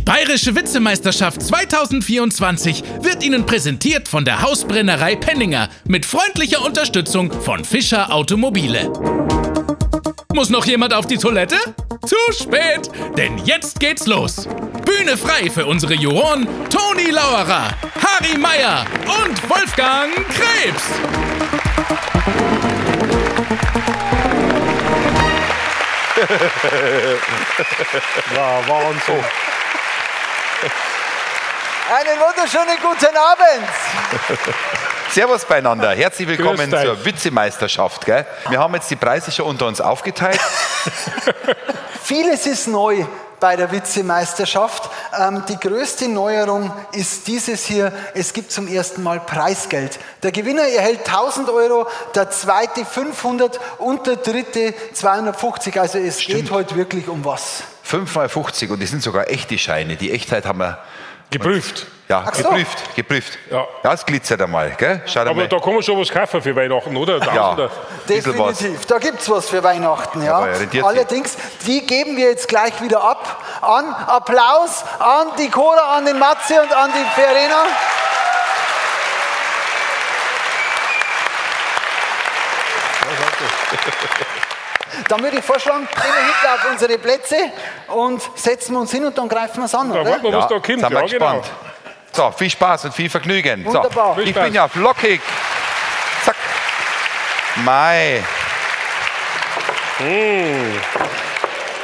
Bayerische Witzemeisterschaft 2024 wird Ihnen präsentiert von der Hausbrennerei Penninger mit freundlicher Unterstützung von Fischer Automobile. Muss noch jemand auf die Toilette? Zu spät, denn jetzt geht's los. Bühne frei für unsere Juroren Toni Lauerer, Harry Meyer und Wolfgang Krebs. Ja, Wahnsinn. Einen wunderschönen guten Abend. Servus beieinander. Herzlich willkommen Grüß euch. zur Witzemeisterschaft. Gell? Wir haben jetzt die Preise schon unter uns aufgeteilt. Vieles ist neu bei der Witzemeisterschaft. Die größte Neuerung ist dieses hier. Es gibt zum ersten Mal Preisgeld. Der Gewinner erhält 1000 Euro, der zweite 500 und der dritte 250. Also es geht heute wirklich um was. 5 mal 50 und die sind sogar echte Scheine. Die Echtheit haben wir Geprüft. Ja, Ach so. geprüft, geprüft. Ja. Ja, es glitzert einmal, gell? Schaut Aber einmal. da kann man schon was kaufen für Weihnachten, oder? Ja. Tausender. Bisschen was. Definitiv, da gibt's was für Weihnachten. Ja. Aber rentiert sich. Allerdings, die geben wir jetzt gleich wieder ab. An Applaus an die Cora, an den Matze und an die Verena. Dann würde ich vorschlagen, gehen wir hinten auf unsere Plätze und setzen uns hin und dann greifen wir es an, Da oder? warten wir, was da kommt. Sind wir Ja, genau. gespannt. So, viel Spaß und viel Vergnügen. Wunderbar. So, Viel ich Spaß. bin ja flockig. Zack. Mei.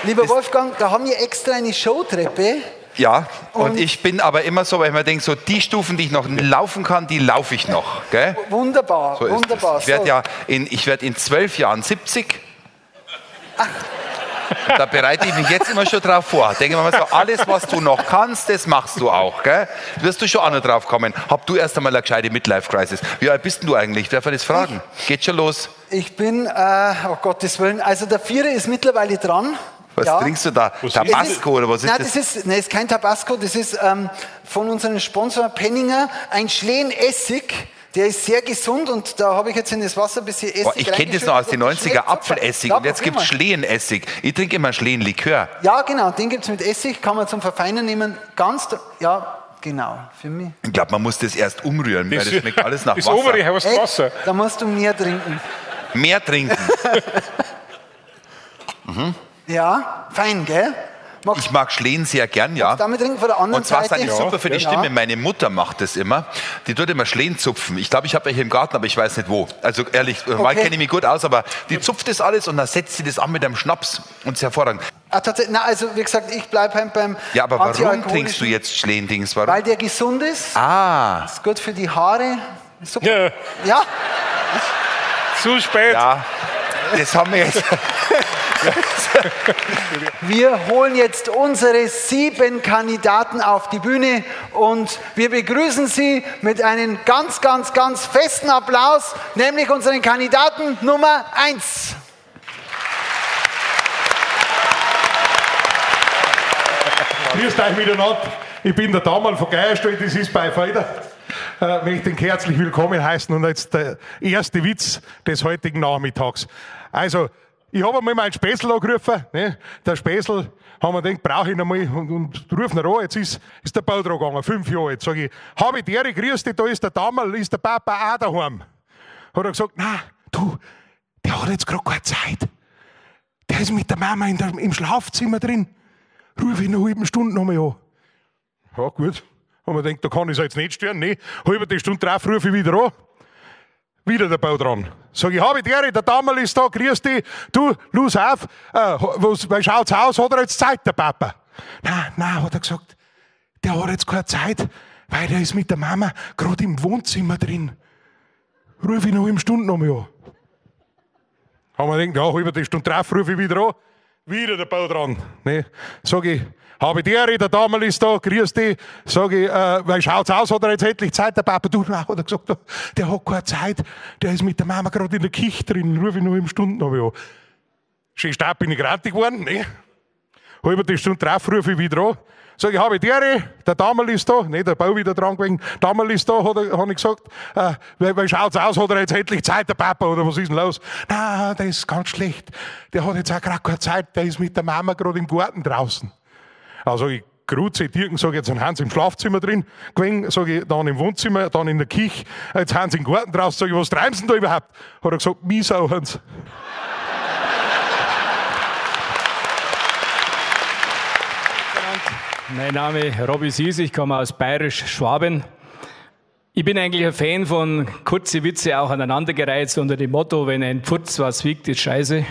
Lieber Wolfgang, da haben wir extra eine Showtreppe. Ja, und, Und- ich bin aber immer so, weil ich mir denke, so die Stufen, die ich noch laufen kann, die laufe ich noch. Gell? Wunderbar, So ist wunderbar. Es. Ich werde So. ja in, ich werd in 12 Jahren 70. Und da bereite ich mich jetzt immer schon drauf vor. Denke mir mal so, alles, was du noch kannst, das machst du auch. Gell? Wirst du schon auch noch drauf kommen. Hab du erst einmal eine gescheite Midlife-Crisis. Wie alt bist denn du eigentlich? Darf ich das fragen? Geht schon los. Ich bin, oh Gottes Willen, also der Vierer ist mittlerweile dran. Was Ja. trinkst du da? Was Tabasco oder was ist Nein, das? das ist, nein, ist kein Tabasco, das ist von unserem Sponsor Penninger ein Schlehenessig. Der ist sehr gesund und da habe ich jetzt in das Wasser ein bisschen Essig Boah, ich kenne das noch aus den reingeschüttet und 90er, schmeckt super. Apfelessig. Ja, Und jetzt probier gibt es mal. Schlehenessig. Ich trinke immer Schlehenlikör. Ja, genau, den gibt es mit Essig, kann man zum Verfeinern nehmen. Ganz, ja, genau, für mich. Ich glaube, man muss das erst umrühren, weil das schmeckt alles nach Das Wasser. obere heißt Echt? Wasser. Da musst du mehr trinken. Mehr trinken. Ja, fein, gell? Magst Ich mag Schlehen sehr gern, ja. du damit trinken von der anderen Und zwar Seite? sind die super für die Ja. Stimme. Meine Mutter macht das immer. Die tut immer Schlehen zupfen. Ich glaube, ich habe welche im Garten, aber ich weiß nicht wo. Also ehrlich, mal kenne ich mich gut aus, aber die zupft das alles und dann setzt sie das an mit einem Schnaps und ist hervorragend. Ah, tatsächlich, na, also wie gesagt, ich bleibe beim, beim Ja, aber warum antialkoholischen, trinkst du jetzt Schlehendings? Warum? Weil der gesund ist, ah, ist gut für die Haare. Super. Ja, Ja, zu spät. ja. Das haben wir jetzt. wir holen jetzt unsere 7 Kandidaten auf die Bühne und wir begrüßen sie mit einem ganz, ganz, ganz festen Applaus, nämlich unseren Kandidaten Nummer 1. Grüßt euch miteinander. Ich bin der Damal von Geierstall, das ist bei Felder. Möchte ihn herzlich willkommen heißen und jetzt der erste Witz des heutigen Nachmittags. Also, ich habe einmal meinen Späßl angerufen. Ne? Der Späßl, haben wir gedacht, brauche ich ihn einmal und ruf ihn an. Jetzt ist der Bau dran gegangen, 5 Jahre alt. Sag ich, hab ich die Ehre, grüß dich, da ist der Damal, ist der Papa auch daheim. Hat er gesagt, na, du, der hat jetzt gerade keine Zeit. Der ist mit der Mama im Schlafzimmer drin. Ruf ich in einer halben Stunde nochmal an. Ja, gut. Und man denkt, da kann ich es jetzt nicht stören. Nee, halbe die Stunde drauf rufe ich wieder an. Wieder der Bau dran. Sag ich, habe die Ehre, der Damal ist da, grüß dich. Du, los auf. Was, wie schaut's aus? Hat er jetzt Zeit, der Papa? Nein, nein, hat er gesagt. Der hat jetzt keine Zeit, weil der ist mit der Mama gerade im Wohnzimmer drin. Ruf ich in einer halben Stunde nochmal an. Haben wir gedacht, ja, halbe die Stunde drauf, rufe ich wieder an. Wieder der Bau dran. Ne? Sag ich, habe die Ehre, der Damal ist da, grüß dich. Sag ich, weil schaut's aus, hat er jetzt endlich Zeit, der Papa? Du, nein, hat er gesagt, der hat keine Zeit, der ist mit der Mama gerade in der Küche drin, ruf ich noch im Stunden noch an. Schön stark bin ich gratis geworden, ne? Halbe die Stunde drauf, rufe ich wieder an. Sag ich, habe die Ehre, der Damal ist da, ne, der Bau wieder dran gewesen, Damal ist da, hab ich gesagt, wie schaut's aus, hat er jetzt endlich Zeit, der Papa, oder was ist denn los? Nein, der ist ganz schlecht, der hat jetzt auch gerade keine Zeit, der ist mit der Mama gerade im Garten draußen. Also ich, Kruze, Dirken, sag ich, jetzt sind sie im Schlafzimmer drin gewesen, sag ich, dann im Wohnzimmer, dann in der Küche, jetzt haben sie im Garten draußen, sag ich, was treiben sie denn da überhaupt? Hat er gesagt, mich sauern sie. Mein Name ist Robby Sies, ich komme aus Bayerisch-Schwaben. Ich bin eigentlich ein Fan von kurze Witze auch aneinandergereiht unter dem Motto, wenn ein Pfurz was wiegt, ist scheiße.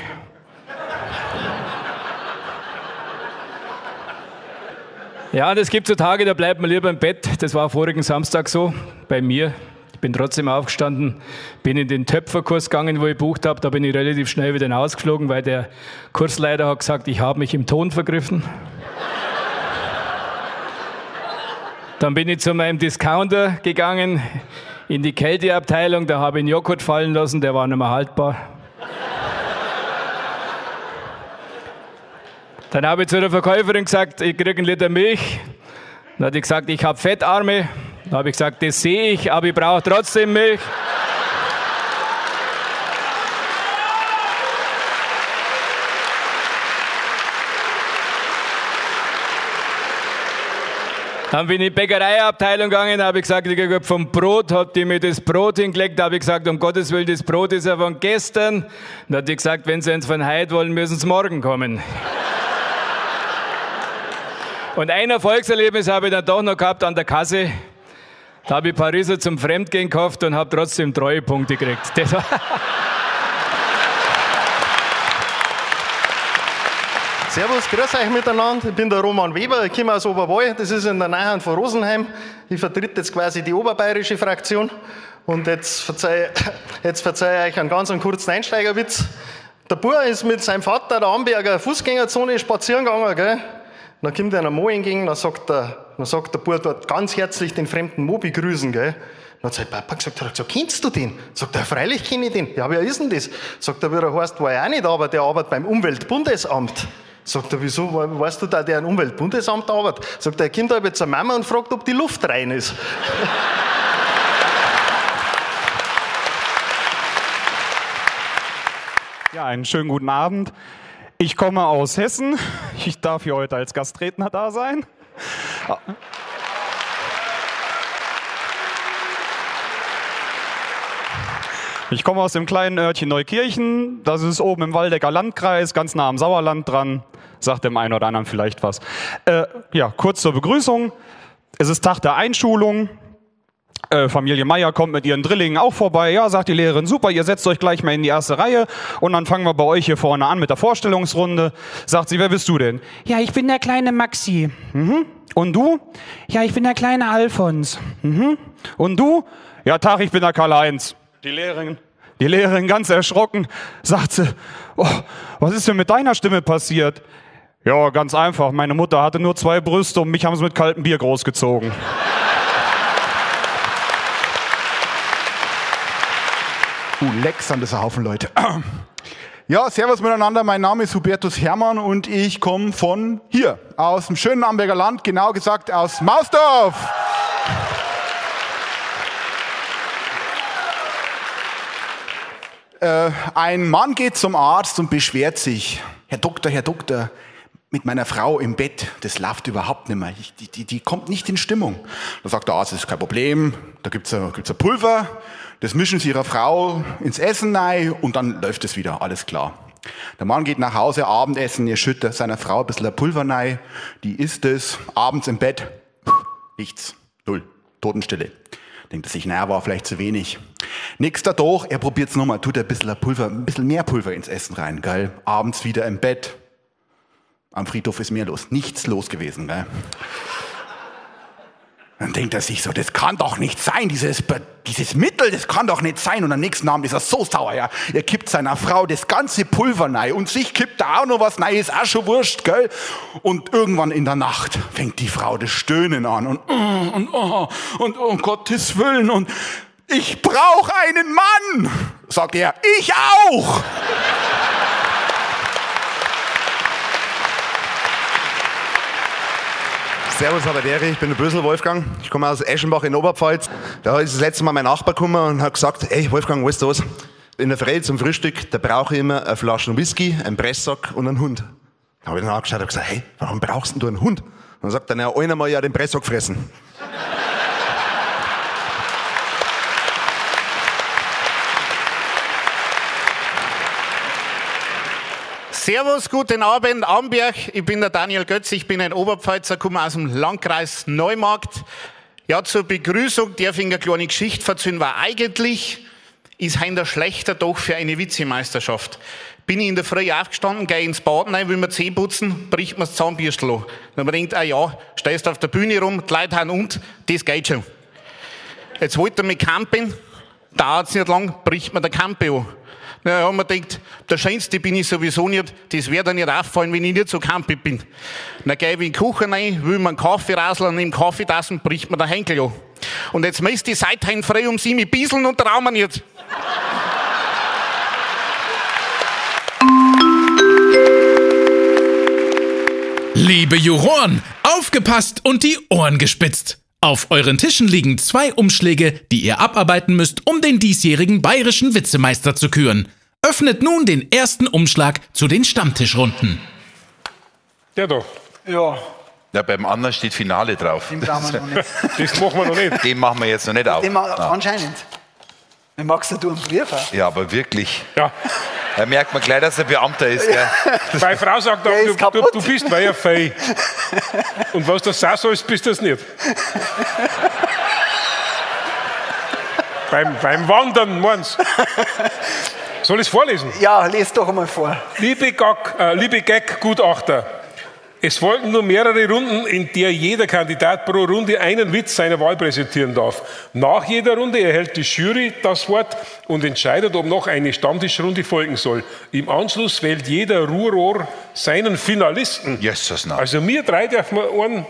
Ja, und es gibt so Tage, da bleibt man lieber im Bett. Das war vorigen Samstag so bei mir. Ich bin trotzdem aufgestanden, bin in den Töpferkurs gegangen, wo ich gebucht habe. Da bin ich relativ schnell wieder hinausgeflogen, weil der Kursleiter hat gesagt, ich habe mich im Ton vergriffen. Dann bin ich zu meinem Discounter gegangen, in die Kälteabteilung. Da habe ich einen Joghurt fallen lassen, der war nicht mehr haltbar. Dann habe ich zu der Verkäuferin gesagt, ich kriege einen Liter Milch. Dann hat die gesagt, ich habe Fettarme. Dann habe ich gesagt, das sehe ich, aber ich brauche trotzdem Milch. Dann bin ich in die Bäckereiabteilung gegangen, habe ich gesagt, ich kriege vom Brot, hat die mir das Brot hingelegt, habe ich gesagt, um Gottes Willen, das Brot ist ja von gestern. Dann hat die gesagt, wenn Sie eins von heute wollen, müssen Sie morgen kommen. Und ein Erfolgserlebnis habe ich dann doch noch gehabt an der Kasse. Da habe ich Pariser zum Fremdgehen gekauft und habe trotzdem Treuepunkte gekriegt. Das war Servus, grüß euch miteinander. Ich bin der Roman Weber, ich komme aus Oberwall, das ist in der Nähe von Rosenheim. Ich vertrete jetzt quasi die oberbayerische Fraktion. Und jetzt verzeih ich euch einen ganz kurzen Einsteigerwitz. Der Bub ist mit seinem Vater, der Amberger Fußgängerzone, spazieren gegangen, gell? Dann kommt einer Mo entgegen, dann sagt der Bub dort ganz herzlich den fremden Mo begrüßen, gell? Dann hat sein Papa gesagt, kennst du den? Sagt er, freilich kenne ich den. Ja, wer ist denn das? Sagt er, wie er heißt, war ich auch nicht, aber der arbeitet beim Umweltbundesamt. Sagt er, wieso, weißt du da, der im Umweltbundesamt arbeitet? Sagt er, er kommt aber zur Mama und fragt, ob die Luft rein ist. Ja, einen schönen guten Abend. Ich komme aus Hessen. Ich darf hier heute als Gastredner da sein. Ich komme aus dem kleinen Örtchen Neukirchen. Das ist oben im Waldecker Landkreis, ganz nah am Sauerland dran. Sagt dem einen oder anderen vielleicht was. Ja, kurz zur Begrüßung. Es ist Tag der Einschulung. Familie Meier kommt mit ihren Drillingen auch vorbei. Ja, sagt die Lehrerin, super, ihr setzt euch gleich mal in die erste Reihe und dann fangen wir bei euch hier vorne an mit der Vorstellungsrunde. Sagt sie, wer bist du denn? Ja, ich bin der kleine Maxi. Mhm. Und du? Ja, ich bin der kleine Alfons. Mhm. Und du? Ja, Tag, ich bin der Karl-Heinz. Die Lehrerin ganz erschrocken, sagt sie, oh, was ist denn mit deiner Stimme passiert? Ja, ganz einfach, meine Mutter hatte nur 2 Brüste und mich haben sie mit kaltem Bier großgezogen. Leck, sind das ein Haufen Leute. Ja, servus miteinander, mein Name ist Hubertus Hermann und ich komme von hier, aus dem schönen Amberger Land, genau gesagt aus Mausdorf. Ein Mann geht zum Arzt und beschwert sich. Herr Doktor, mit meiner Frau im Bett, das läuft überhaupt nicht mehr. Die kommt nicht in Stimmung. Da sagt der Arzt, das ist kein Problem, da gibt's ein Pulver, das mischen Sie Ihrer Frau ins Essen rein und dann läuft es wieder, alles klar. Der Mann geht nach Hause, Abendessen, er schüttet seiner Frau ein bisschen ein Pulver rein, die isst es, abends im Bett, nichts, null, Totenstille. Denkt er sich, naja, war vielleicht zu wenig. Nächster Tag, er probiert's nochmal, tut ein bisschen Pulver, ein bisschen mehr Pulver ins Essen rein, gell? Abends wieder im Bett. Am Friedhof ist mehr los. Nichts los gewesen, gell? Dann denkt er sich so, das kann doch nicht sein, dieses Mittel, das kann doch nicht sein. Und am nächsten Abend ist er so sauer, ja. Er kippt seiner Frau das ganze Pulver rein und sich kippt da auch noch was rein, ist auch schon wurscht, gell? Und irgendwann in der Nacht fängt die Frau das Stöhnen an und um Gottes Willen und ich brauche einen Mann, sagt er, ich auch! Servus, Habadere, ich bin der Bösel Wolfgang. Ich komme aus Eschenbach in Oberpfalz. Da ist das letzte Mal mein Nachbar gekommen und hat gesagt, ey Wolfgang, weißt du was? In der Früh zum Frühstück, da brauche ich immer eine Flasche Whisky, einen Presssack und einen Hund. Da habe ich dann angeschaut und gesagt, hey, warum brauchst denn du einen Hund? Dann sagt er, naja, einer mal ja den Presssack gefressen. Servus, guten Abend, Amberg. Ich bin der Daniel Götz, ich bin ein Oberpfälzer, komme aus dem Landkreis Neumarkt. Ja, zur Begrüßung darf ich eine kleine Geschichte erzählen, weil eigentlich ist heim der schlechter Tag für eine Witzemeisterschaft. Bin ich in der Früh aufgestanden, gehe ins Bad rein, will mir Zähne putzen, bricht mir das Zahnbürstel an. Dann man denkt, ah ja, stehst auf der Bühne rum, die Leute haben und, das geht schon. Jetzt wollte er mich campen, dauert's nicht lang, bricht mir der Campe an. Naja, man denkt, der Schönste bin ich sowieso nicht, das wird dann nicht auffallen, wenn ich nicht so campig bin. Dann gehe ich in die Küche rein, will mir einen Kaffee raseln und im Kaffeetassen bricht mir der Henkel an. Und jetzt misst ich seit heute früh um 7 bieseln und trau mir nicht. Liebe Juroren, aufgepasst und die Ohren gespitzt. Auf euren Tischen liegen 2 Umschläge, die ihr abarbeiten müsst, um den diesjährigen bayerischen Witzemeister zu küren. Öffnet nun den ersten Umschlag zu den Stammtischrunden. Der da. Ja. Ja, beim anderen steht Finale drauf. Den brauchen wir noch nicht. Das machen wir noch nicht. Den machen wir jetzt noch nicht auf. Den anscheinend. Wie magst du einen Brief? Ja, aber wirklich. Ja. Da merkt man gleich, dass er Beamter ist. Gell? Meine Frau sagt auch, du bist weil fei. Und was das sein soll, bist du das nicht. Beim Wandern, meinst du? Soll ich es vorlesen? Ja, lese doch einmal vor. Liebe Gag-Gutachter, es folgen nur mehrere Runden, in der jeder Kandidat pro Runde einen Witz seiner Wahl präsentieren darf. Nach jeder Runde erhält die Jury das Wort und entscheidet, ob noch eine Stammtischrunde folgen soll. Im Anschluss wählt jeder Ruhrrohr seinen Finalisten. Jesus, na. Also wir drei dürfen wir einen...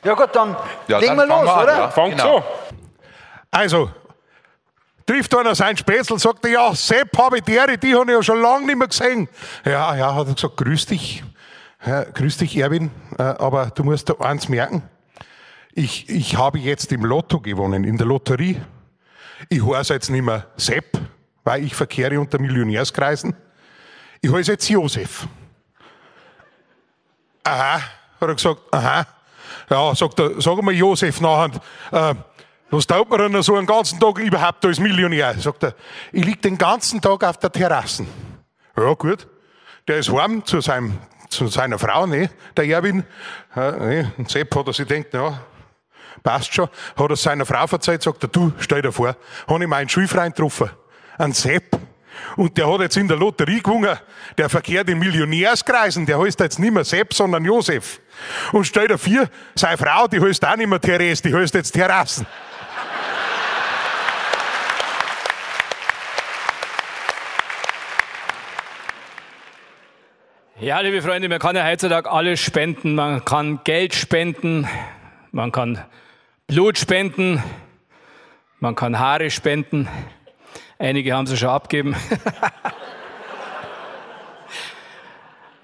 Ja gut, dann ja, legen wir los, an, oder? Ja. Fangt genau. so. Also, trifft einer seinen Spätzl, sagt er, ja, Sepp, hab ich die, die habe ich ja schon lange nicht mehr gesehen. Ja, ja, hat er gesagt, grüß dich. Ja, grüß dich, Erwin, aber du musst da eins merken. Ich habe jetzt im Lotto gewonnen, in der Lotterie. Ich heiße jetzt nicht mehr Sepp, weil ich verkehre unter Millionärskreisen. Ich heiße jetzt Josef. Aha, hat er gesagt, aha. Ja, sagt er, sag mal Josef nachher, was taugt man denn so einen ganzen Tag überhaupt als Millionär? Sagt er, ich lieg den ganzen Tag auf der Terrasse. Ja, gut. Der ist heim zu seiner Frau, ne, der Erwin. Ne, und Sepp hat er sich gedacht, ja, passt schon. Hat er seiner Frau verzeiht, sagt er, du, stell dir vor, habe ich meinen Schulfreund getroffen, einen Sepp. Und der hat jetzt in der Lotterie gewonnen, der verkehrt in Millionärskreisen, der heißt jetzt nicht mehr Sepp, sondern Josef. Und stell dir vor, seine Frau, die heißt auch nicht mehr Therese, die heißt jetzt Terrassen. Ja, liebe Freunde, man kann ja heutzutage alles spenden. Man kann Geld spenden, man kann Blut spenden, man kann Haare spenden. Einige haben sie schon abgegeben.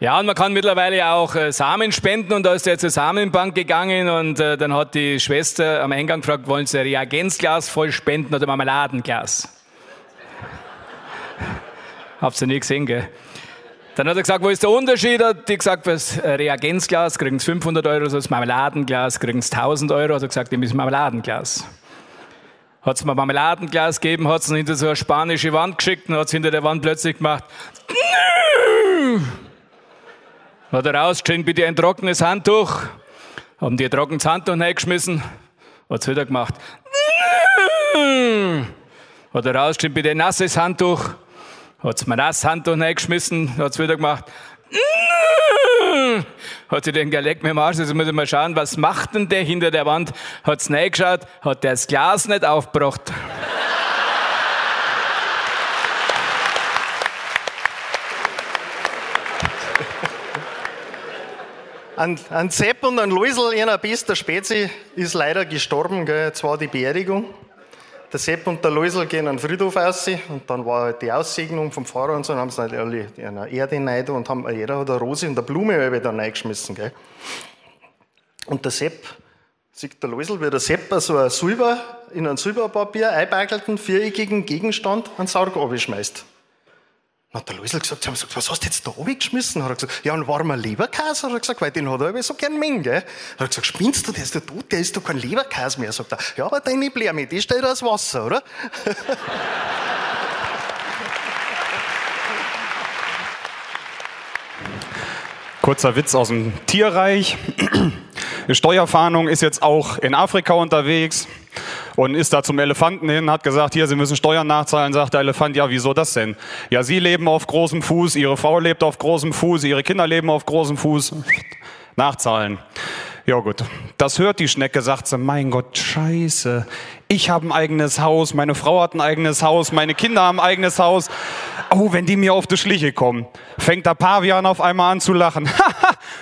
Ja, und man kann mittlerweile auch Samen spenden. Und da ist er zur Samenbank gegangen und dann hat die Schwester am Eingang gefragt, wollen Sie ein Reagenzglas voll spenden oder Marmeladenglas? Habt ihr nie gesehen, gell? Dann hat er gesagt, wo ist der Unterschied? Hat die gesagt, fürs Reagenzglas kriegen sie 500 Euro, das Marmeladenglas kriegen sie 1000 Euro. Hat er gesagt, ich muss Marmeladenglas. Hat es mir Marmeladenglas gegeben, hat es hinter so eine spanische Wand geschickt und hat es hinter der Wand plötzlich gemacht. Hat er rausgeschrien, bitte ein trockenes Handtuch. Haben die ein trockenes Handtuch reingeschmissen. Hat es wieder gemacht. Hat er rausgeschrien, bitte ein nasses Handtuch. Hat es mir das Handtuch reingeschmissen, hat es wieder gemacht. Hat sich den geleckt mit dem Arsch. Also muss ich mal schauen, was macht denn der hinter der Wand? Hat es reingeschaut, hat der das Glas nicht aufgebracht. An Sepp und an Luisl, einer bester Spezi, ist leider gestorben. Gell? Jetzt war die Beerdigung. Der Sepp und der Luisl gehen an den Friedhof raus und dann war halt die Aussegnung vom Pfarrer und so, und haben sie halt alle in eine Erde rein und haben, jeder hat eine Rose und eine Blume da reingeschmissen. Gell? Und der Sepp, sieht der Luisl, wie der Sepp so ein Silber, in ein Silberpapier einpackelten, viereckigen Gegenstand einen Sarg abschmeißt. Dann hat der Loisl gesagt, sie haben gesagt, was hast du jetzt da runtergeschmissen? Hat er gesagt, ja, ein warmer Leberkäse, hat er gesagt, weil den hat er immer so gern mengen, gell? Hat er gesagt, spinnst du, der ist doch tot, der ist doch kein Leberkäse mehr. Sagt er, ja, aber deine Blärme, die steht aus Wasser, oder? Kurzer Witz aus dem Tierreich. Die Steuerfahndung ist jetzt auch in Afrika unterwegs und ist da zum Elefanten hin, hat gesagt, hier, Sie müssen Steuern nachzahlen. Sagt der Elefant, ja, wieso das denn? Ja, Sie leben auf großem Fuß, Ihre Frau lebt auf großem Fuß, Ihre Kinder leben auf großem Fuß. Nachzahlen. Ja gut, das hört die Schnecke, sagt sie, mein Gott, scheiße, ich habe ein eigenes Haus, meine Frau hat ein eigenes Haus, meine Kinder haben ein eigenes Haus. Oh, wenn die mir auf die Schliche kommen, fängt der Pavian auf einmal an zu lachen.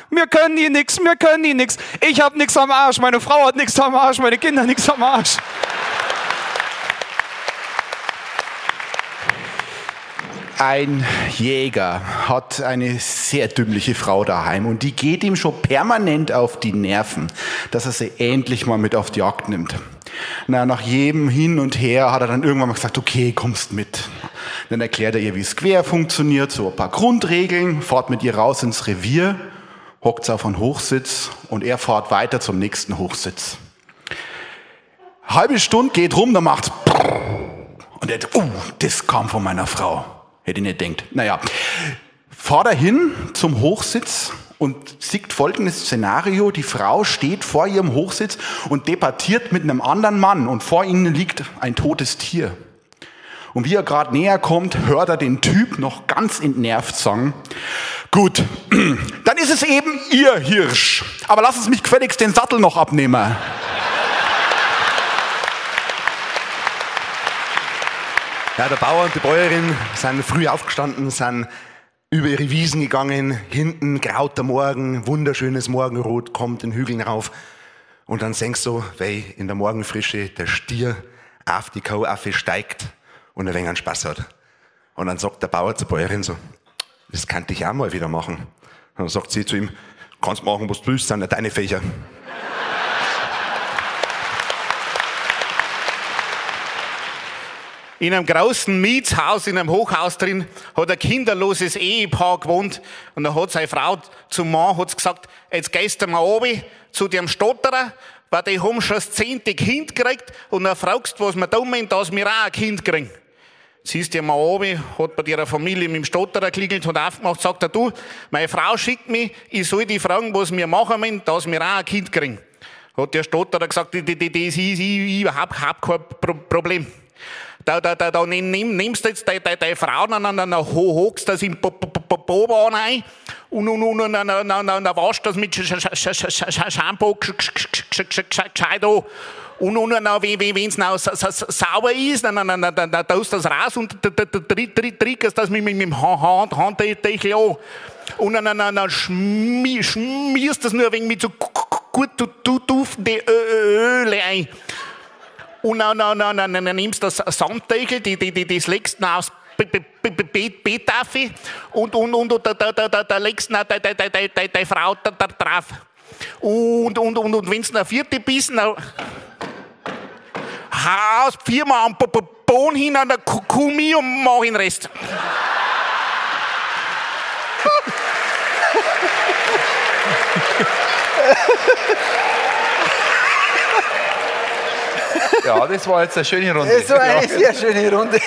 Mir können die nix, mir können die nix. Ich hab nix am Arsch, meine Frau hat nix am Arsch, meine Kinder nix am Arsch. Ein Jäger hat eine sehr dümmliche Frau daheim und die geht ihm schon permanent auf die Nerven, dass er sie endlich mal mit auf die Jagd nimmt. Na, nach jedem Hin und Her hat er dann irgendwann mal gesagt, okay, kommst mit. Dann erklärt er ihr, wie es quer funktioniert, so ein paar Grundregeln, fährt mit ihr raus ins Revier, hockt auf einen Hochsitz und er fährt weiter zum nächsten Hochsitz. Halbe Stunde geht rum, dann macht's und er, oh, das kam von meiner Frau. Hätte ich nicht gedacht. Naja, fahrt er hin zum Hochsitz und sieht folgendes Szenario. Die Frau steht vor ihrem Hochsitz und debattiert mit einem anderen Mann und vor ihnen liegt ein totes Tier. Und wie er gerade näher kommt, hört er den Typ noch ganz entnervt sagen, gut, dann ist es eben ihr Hirsch, aber lass es mich gefälligst den Sattel noch abnehmen. Ja, der Bauer und die Bäuerin sind früh aufgestanden, sind über ihre Wiesen gegangen. Hinten graut der Morgen, wunderschönes Morgenrot kommt den Hügeln rauf. Und dann denkst du, weil in der Morgenfrische der Stier auf die Kuh steigt und ein wenig einen Spaß hat. Und dann sagt der Bauer zur Bäuerin so, das könnte ich auch mal wieder machen. Und dann sagt sie zu ihm, kannst machen, was du willst, sind ja deine Fächer. In einem großen Mietshaus, in einem Hochhaus drin, hat ein kinderloses Ehepaar gewohnt. Und dann hat seine Frau zum Mann hat's gesagt, jetzt gehst du mal runter zu dem Stotterer, weil die haben schon das 10. Kind gekriegt. Und dann fragst du, was wir da meinen, dass wir auch ein Kind kriegen. Jetzt ist der mal runter, hat bei ihrer Familie mit dem Stotterer geklingelt, hat aufgemacht, sagt er, du, meine Frau schickt mich, ich soll die fragen, was wir machen müssen, dass wir auch ein Kind kriegen. Hat der Stotterer gesagt, das ist überhaupt kein Problem. Da nimmst du jetzt deine Frau, dann hockst das im Boba rein und dann waschst das mit Shampoo gescheit an. Und wenn es noch sauber ist, dann tust du das raus und trickst das mit dem Handtüchel an. Und dann schmierst du das nur ein wenig mit so gut duftenden Öl ein. Und dann nimmst du das Samtdeckel, das legst du aufs Bett auf und da legst du deine Frau drauf. Und wenn du eine vierte bist, dann haust viermal am Boden hin, dann komm ich und mach den Rest. Ja, das war jetzt eine schöne Runde. Das war eine sehr schöne Runde.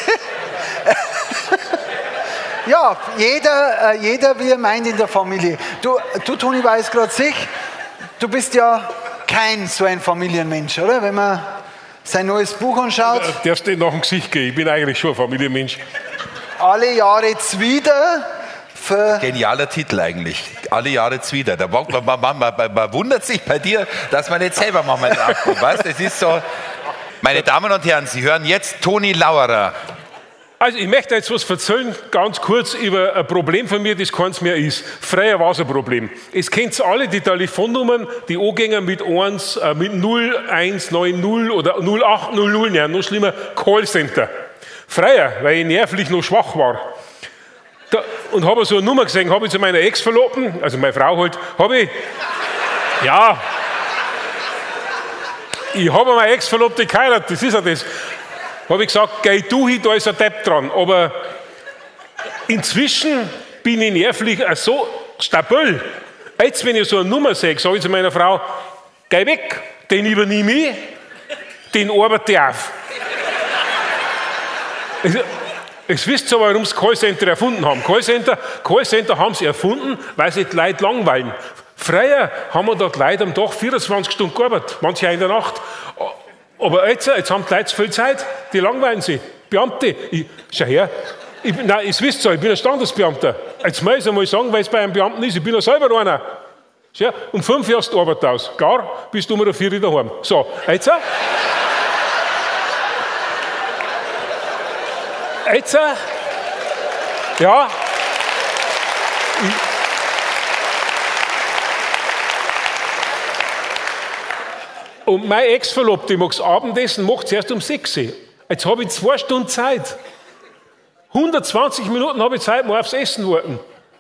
Ja, jeder, wie er meint in der Familie. Du Toni, weiß gerade sich, du bist ja kein so ein Familienmensch, oder? Wenn man sein neues Buch anschaut. Darfst du nicht nach dem Gesicht gehen? Ich bin eigentlich schon ein Familienmensch. Alle Jahre zwider. Genialer Titel eigentlich. Alle Jahre zwider. Da man wundert sich bei dir, dass man nicht selber manchmal draufkommt. Weißt? Das ist so. Meine Damen und Herren, Sie hören jetzt Toni Lauerer. Also ich möchte jetzt was erzählen, ganz kurz über ein Problem von mir, das keins mehr ist. Früher war es ein Problem. Es kennt alle die Telefonnummern, die Angänger mit 1, mit 0190 oder 0800, nein, noch schlimmer, Callcenter. Früher, weil ich nervlich noch schwach war. Da, und habe so eine Nummer gesehen, habe ich zu meiner Ex-Verlobten, also meine Frau halt, habe ich, ja, ich habe meine Ex-Verlobte geheiratet, das ist ja das. Habe ich gesagt, geh du hin, da ist ein Depp dran. Aber Inzwischen bin ich nervlich so stabil. Jetzt, wenn ich so eine Nummer sehe, sage ich zu meiner Frau, geh weg, den übernehme ich, den arbeite ich auf. Es wisst ihr aber, warum sie Callcenter erfunden haben. Callcenter haben sie erfunden, weil sich die Leute langweilen. Früher haben wir da die Leute am Tag 24 Stunden gearbeitet, manche auch in der Nacht. Aber jetzt haben die Leute zu viel Zeit, die langweilen sich. Beamte, schau her, nein, es wisst ihr, ich bin ein Standesbeamter. Jetzt muss ich einmal sagen, weil es bei einem Beamten ist, ich bin ja selber einer. Schau, um 5 Uhr hast du Arbeit aus. Klar, bist du um 4 Uhr daheim. So, jetzt. Jetzt, ja. Und meine Ex-Verlobte mag das Abendessen, macht zuerst um 6 Uhr. Jetzt habe ich 2 Stunden Zeit. 120 Minuten habe ich Zeit, mal aufs Essen warten.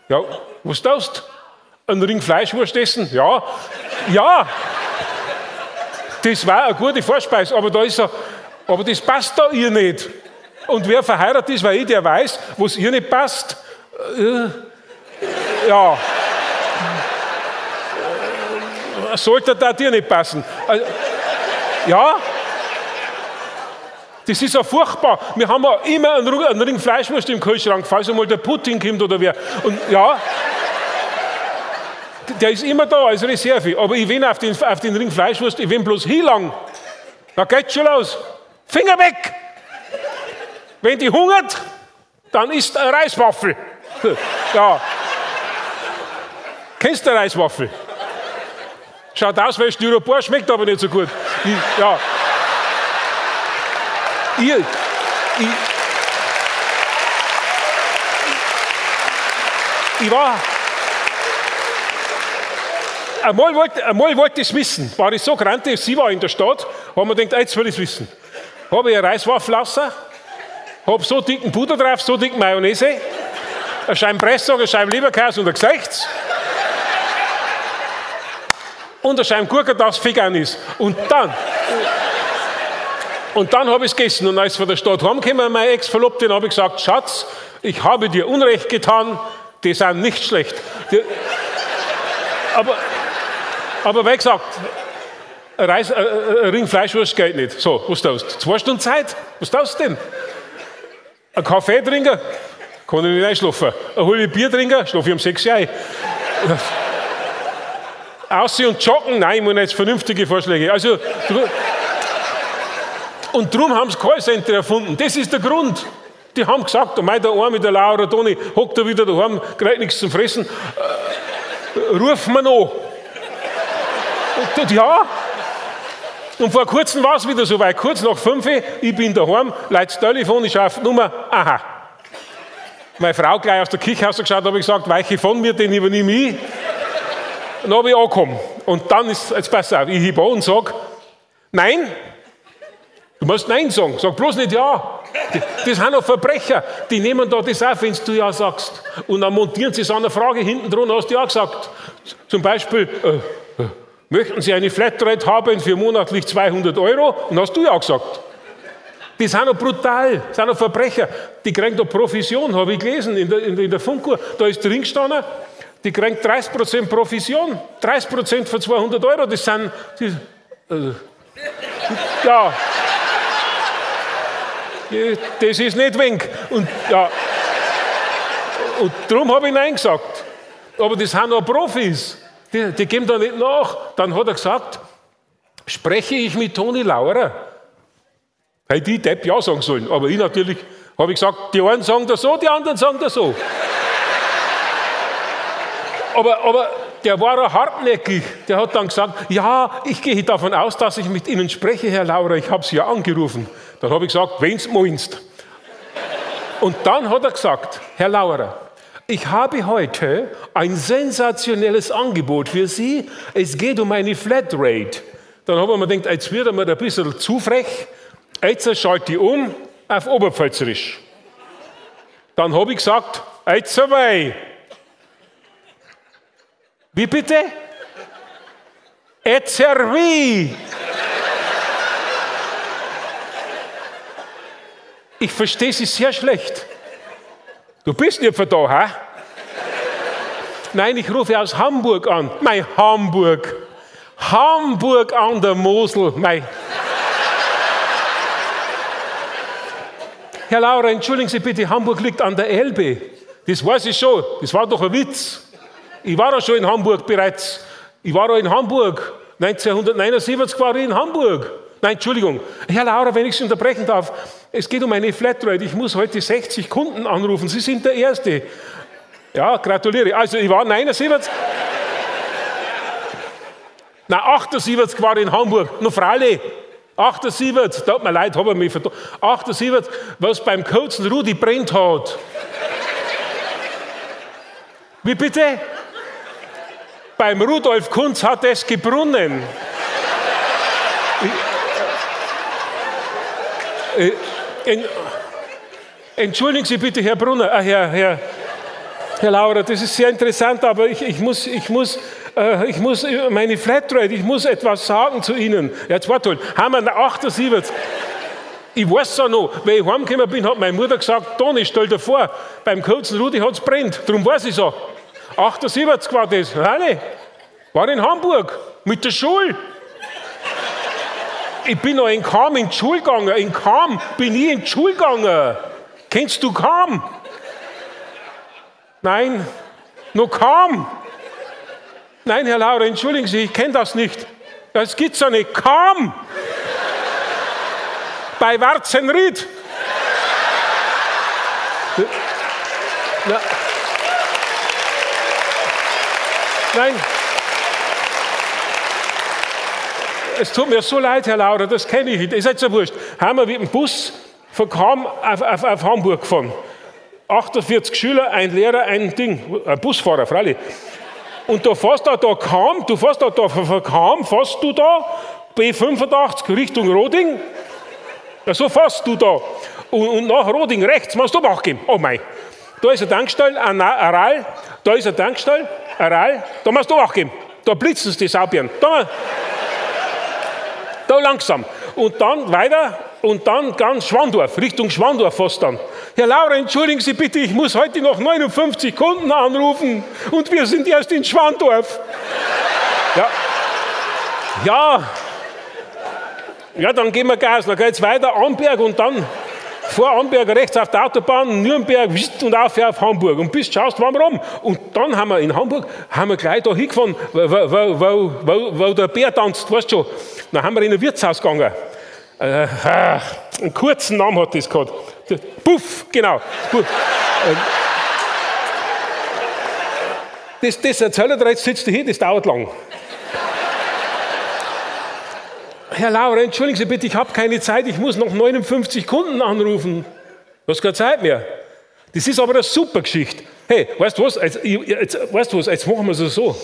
Ja, was tust du? Ein Ring Fleischwurst essen? Ja. Ja. Das war eine gute Vorspeise, aber, aber das passt da ihr nicht. Und wer verheiratet ist, weil ich, der weiß, was ihr nicht passt. Ja. Sollte da dir nicht passen. Ja. Das ist ja furchtbar. Wir haben ja immer einen Ring Fleischwurst im Kühlschrank, falls einmal der Putin kommt oder wer. Und ja, der ist immer da als Reserve. Aber ich will auf den Ring Fleischwurst, ich will bloß hinlangen. Da geht's schon los. Finger weg! Wenn die hungert, dann isst eine Reiswaffel. Ja. Kennst du eine Reiswaffel? Schaut aus wie ein Styropor, schmeckt aber nicht so gut. Ja. Ich war. Einmal wollte ich es wissen. War ich so grantig, sie war in der Stadt, haben wir gedacht, jetzt will ich es wissen. Habe ich eine Reiswaffel raus, hab so dicken Butter drauf, so dicken Mayonnaise, eine Scheibe Presssack, eine Scheibe Leberkäse und ein Gesicht. Und eine Scheibe Gurke, das vegan ist. Und dann habe ich es gegessen. Und als ich von der Stadt heimgekommen, meine Ex-Verlobte, habe ich gesagt, Schatz, ich habe dir Unrecht getan, die sind nicht schlecht. Aber wie gesagt, ein Ring Fleischwurst geht nicht. So, was tust du? 2 Stunden Zeit, was tust du denn? Ein Kaffee trinken, kann ich nicht einschlafen. Ein halbes Bier trinken, schlafe ich um 6 Uhr ein. Aussehen und joggen, nein, ich meine jetzt vernünftige Vorschläge. Also, und darum haben sie Callcenter erfunden. Das ist der Grund. Die haben gesagt, und mein, der Arme, der Laura Toni, hockt da wieder daheim, kriegt nichts zum Fressen. Ruf mir noch. Und, ja. Und vor kurzem war es wieder so weit. Kurz nach 5 Uhr, ich bin daheim, leit's Telefon, ich schaue auf die Nummer, aha. Meine Frau gleich aus der Küche rausgeschaut, habe ich gesagt, weiche von mir, den übernehme ich. Dann habe ich angekommen. Und dann ist, jetzt pass auf, ich hebe an und sage, nein. Du musst Nein sagen, sag bloß nicht Ja. Das sind noch Verbrecher, die nehmen da das auf, wenn du Ja sagst. Und dann montieren sie so eine Frage hinten dran, hast du Ja gesagt. Zum Beispiel, möchten Sie eine Flatrate haben für monatlich 200 Euro? Und hast du Ja gesagt. Die sind noch brutal, das sind noch Verbrecher. Die kriegen da Provision, habe ich gelesen, in der Funkuhr. Da ist drin gestanden, die kriegen 30% Provision. 30% für 200 Euro, das sind... ja. Das ist nicht wenig. Und, ja. Und darum habe ich Nein gesagt. Aber das sind auch Profis. Die geben da nicht nach. Dann hat er gesagt, spreche ich mit Toni Lauerer? Hätte ich Depp ja sagen sollen. Aber ich natürlich habe ich gesagt, die einen sagen das so, die anderen sagen das so. Aber der war auch hartnäckig. Der hat dann gesagt, ja, ich gehe davon aus, dass ich mit Ihnen spreche, Herr Lauerer, ich habe Sie ja angerufen. Dann habe ich gesagt, wenn's meinst. Und dann hat er gesagt, Herr Lauerer, ich habe heute ein sensationelles Angebot für Sie. Es geht um eine Flatrate. Dann habe ich mir gedacht, jetzt wird er mir ein bisschen zu frech. Jetzt schalte ich um auf Oberpfälzerisch. Dann habe ich gesagt, jetzt wei. Wie bitte? Etzerwi. Ich verstehe Sie sehr schlecht. Du bist nicht von da, hä? Nein, ich rufe aus Hamburg an. Mei, Hamburg. Hamburg an der Mosel. Mei. Herr Laurer, entschuldigen Sie bitte, Hamburg liegt an der Elbe. Das weiß ich schon. Das war doch ein Witz. Ich war ja schon in Hamburg bereits. Ich war ja in Hamburg. 1979 war ich in Hamburg. Nein, Entschuldigung. Herr Laurer, wenn ich Sie unterbrechen darf, es geht um eine Flatrate. Ich muss heute 60 Kunden anrufen. Sie sind der Erste. Ja, gratuliere. Also, ich war 79. Nein, 78 war ich in Hamburg. No, freilich. 78, tut mir leid, habe ich mich vertan. 78, was beim Kurzen Rudi brennt hat. Wie bitte? Beim Rudolf Kunz hat es gebrunnen. Entschuldigen Sie bitte, Herr Brunner, Herr Laurer, das ist sehr interessant, aber ich muss meine Flatrate, ich muss etwas sagen zu Ihnen. Ja, jetzt warte halt, haben wir 78. Ich weiß es auch noch, weil ich heimgekommen bin, hat meine Mutter gesagt, Toni, stell dir vor, beim kurzen Rudi hat es brennt, darum weiß ich es auch. 78 war das, nein, war in Hamburg, mit der Schule. Ich bin noch in Cham in die Schule gegangen, in Cham bin ich in die Schule gegangen. Kennst du Cham? Nein, noch Cham. Nein, Herr Laurer, entschuldigen Sie, ich kenne das nicht. Das gibt's ja nicht. Cham! Bei Warzenried. Na. Nein. Es tut mir so leid, Herr Laurer, das kenne ich nicht. Ist jetzt ja wurscht. Haben wir mit dem Bus von Cham auf Hamburg gefahren. 48 Schüler, ein Lehrer, ein Ding, ein Busfahrer, freilich. Und da fährst du da Cham, du fährst da von Cham, fährst du da, B85 Richtung Roding. Ja, so fährst du da. Und nach Roding rechts musst du auch gehen. Oh mei. Da ist eine Tankstelle, ein Aral, da ist eine Tankstelle, Aral, da musst du auch gehen. Da blitzen sie die Saubirnen. Da langsam. Und dann weiter und dann ganz Schwandorf, Richtung Schwandorf fast dann. Herr Laurer, entschuldigen Sie bitte, ich muss heute noch 59 Kunden anrufen und wir sind erst in Schwandorf. Ja. Ja. Ja, dann gehen wir Gas, dann geht's weiter, Amberg und dann vor Amberg rechts auf der Autobahn, Nürnberg und auf Hamburg. Und bis schaust, waren wir rum. Und dann haben wir in Hamburg, haben wir gleich da hingefahren, wo der Bär tanzt, weißt du schon. Dann haben wir in ein Wirtshaus gegangen. Einen kurzen Namen hat das gehabt. Puff, genau. Puff. Das erzählt er jetzt, sitzt du hier, das dauert lang. Herr Laurer, entschuldigen Sie bitte, ich habe keine Zeit, ich muss noch 59 Kunden anrufen. Du hast keine Zeit mehr. Das ist aber eine super Geschichte. Hey, weißt du was, jetzt machen wir es so.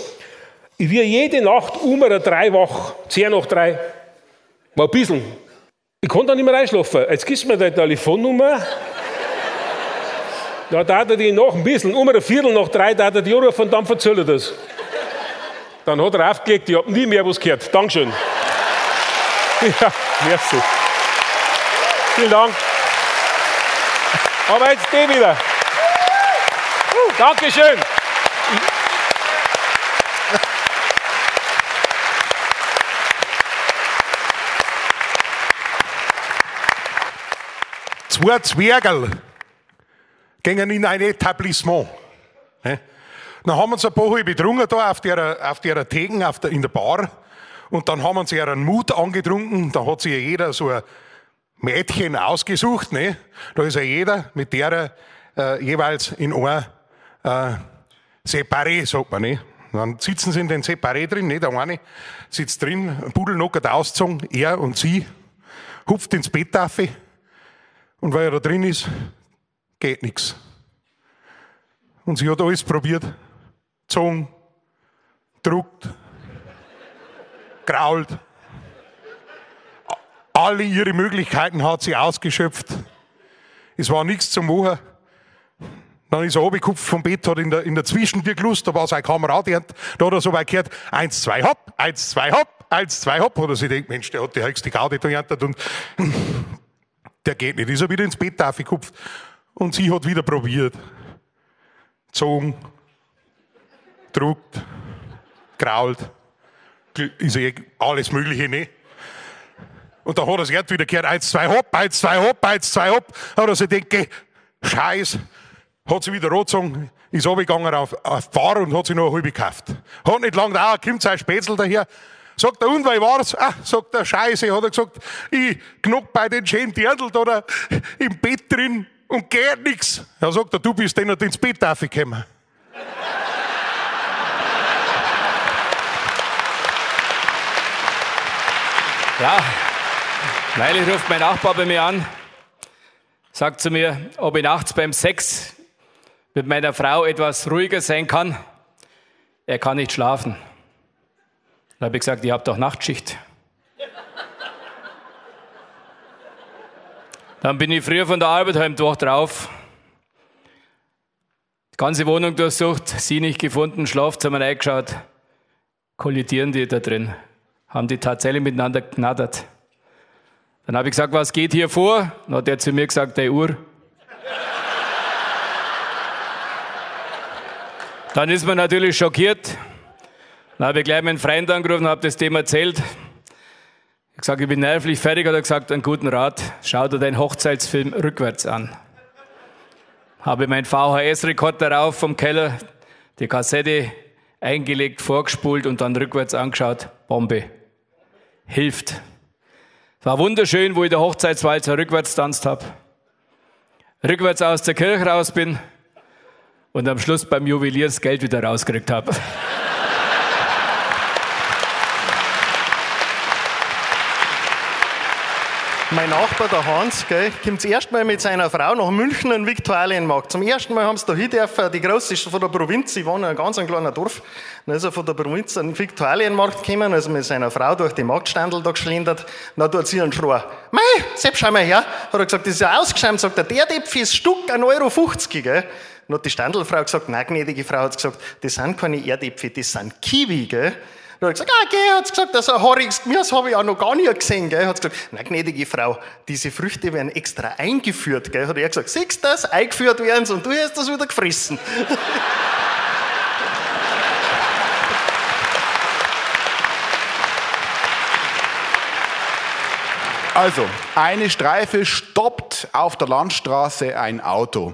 Ich werde jede Nacht um 3 wach, 2:50, mal ein bisschen. Ich kann da nicht mehr einschlafen. Jetzt gibst du mir deine Telefonnummer. Da darf er die noch ein bisschen, um 2:15 darf er die anrufen und dann erzählt er das. Dann hat er aufgelegt, ich habe nie mehr was gehört. Dankeschön. Ja, merci. Vielen Dank. Aber jetzt geh wieder. Dankeschön. Zwei Zwergerl gingen in ein Etablissement. Dann haben wir uns ein paar halbe getrunken da auf der Theken, in der Bar. Und dann haben wir uns ihren Mut angetrunken. Da hat sich ja jeder so ein Mädchen ausgesucht. Ne? Da ist ja jeder mit der jeweils in ein Separé, sagt man. Ne? Dann sitzen sie in den Separé drin, ne? Der eine sitzt drin, pudelnockert ausgezogen, er und sie, hupft ins Bett auf. Und weil er da drin ist, geht nichts. Und sie hat alles probiert. Gezogen, druckt, grault. Alle ihre Möglichkeiten hat sie ausgeschöpft. Es war nichts zu machen. Dann ist er runtergekupft vom Bett, hat in der Zwischentür gelust, da war sein Kamerad, da hat er so weit gehört, 1, 2, hopp, 1, 2, hopp, 1, 2, hopp. Hat er sich gedacht, Mensch, der hat die höchste Gaudi da geerntet und der geht nicht. Ist er wieder ins Bett aufgekupft und sie hat wieder probiert. Gezogen, druckt, grault, ist eh alles Mögliche, ne? Und da hat er sich erst wieder gehört, 1, 2, hopp, 1, 2, hopp, 1, 2, hopp. Hat er sich gedacht, geh, Scheiß. Hat sich wieder angezogen, ist runtergegangen auf die Bar und hat sich noch eine halbe gekauft. Hat nicht lange gedauert, kommt sein Spätzl daher. Sagt er, und, wie war's? Ah, sagt er, Scheiße, hat er gesagt, ich knack bei den schönen Dirndl da im Bett drin und geht nix. Da sagt er, du bist denn nicht ins Bett aufgekommen. Ja, neulich ruft mein Nachbar bei mir an, sagt zu mir, ob ich nachts beim Sex mit meiner Frau etwas ruhiger sein kann. Er kann nicht schlafen. Dann habe ich gesagt, ihr habt doch Nachtschicht. Dann bin ich früher von der Arbeit heim drauf. Die ganze Wohnung durchsucht, sie nicht gefunden, Schlafzimmer reingeschaut. Kollidieren die da drin. Haben die tatsächlich miteinander gnattert. Dann habe ich gesagt, was geht hier vor? Dann hat er zu mir gesagt, die Uhr. Dann ist man natürlich schockiert. Dann habe ich gleich meinen Freund angerufen und habe das Thema erzählt. Ich habe gesagt, ich bin nervlich fertig, hat er gesagt, einen guten Rat, schau dir deinen Hochzeitsfilm rückwärts an. Habe meinen VHS-Rekord darauf vom Keller, die Kassette eingelegt, vorgespult und dann rückwärts angeschaut. Bombe. Hilft. Es war wunderschön, wo ich der Hochzeitswalzer rückwärts tanzt habe. Rückwärts aus der Kirche raus bin und am Schluss beim Juwelier das Geld wieder rausgekriegt habe. Mein Nachbar, der Hans, gell, kommt das erste Mal mit seiner Frau nach München in den Viktualienmarkt. Zum ersten Mal haben sie da hin dürfen, die Große ist von der Provinz, ich wohne in einem ganz kleinen Dorf, dann ist er von der Provinz in den Viktualienmarkt gekommen, also mit seiner Frau durch die Marktstandel da geschlendert, dann tut sie einen Schrei. Mei, Sepp, schau mal her, hat er gesagt, das ist ja ausgeschämt, sagt er, der Depf ist Stück 1,50 €, gell. Dann hat die Standelfrau gesagt, nein, gnädige Frau, hat gesagt, das sind keine Erdäpfel, das sind Kiwi, gell. Dann hat er gesagt, ah, gell, hat gesagt, das haariges Gemüse habe ich auch noch gar nie gesehen, gell. Hat gesagt, na, gnädige Frau, diese Früchte werden extra eingeführt, gell. Hat er gesagt, siehst du das, eingeführt werden sie und du hast das wieder gefressen. Also, eine Streife stoppt auf der Landstraße ein Auto.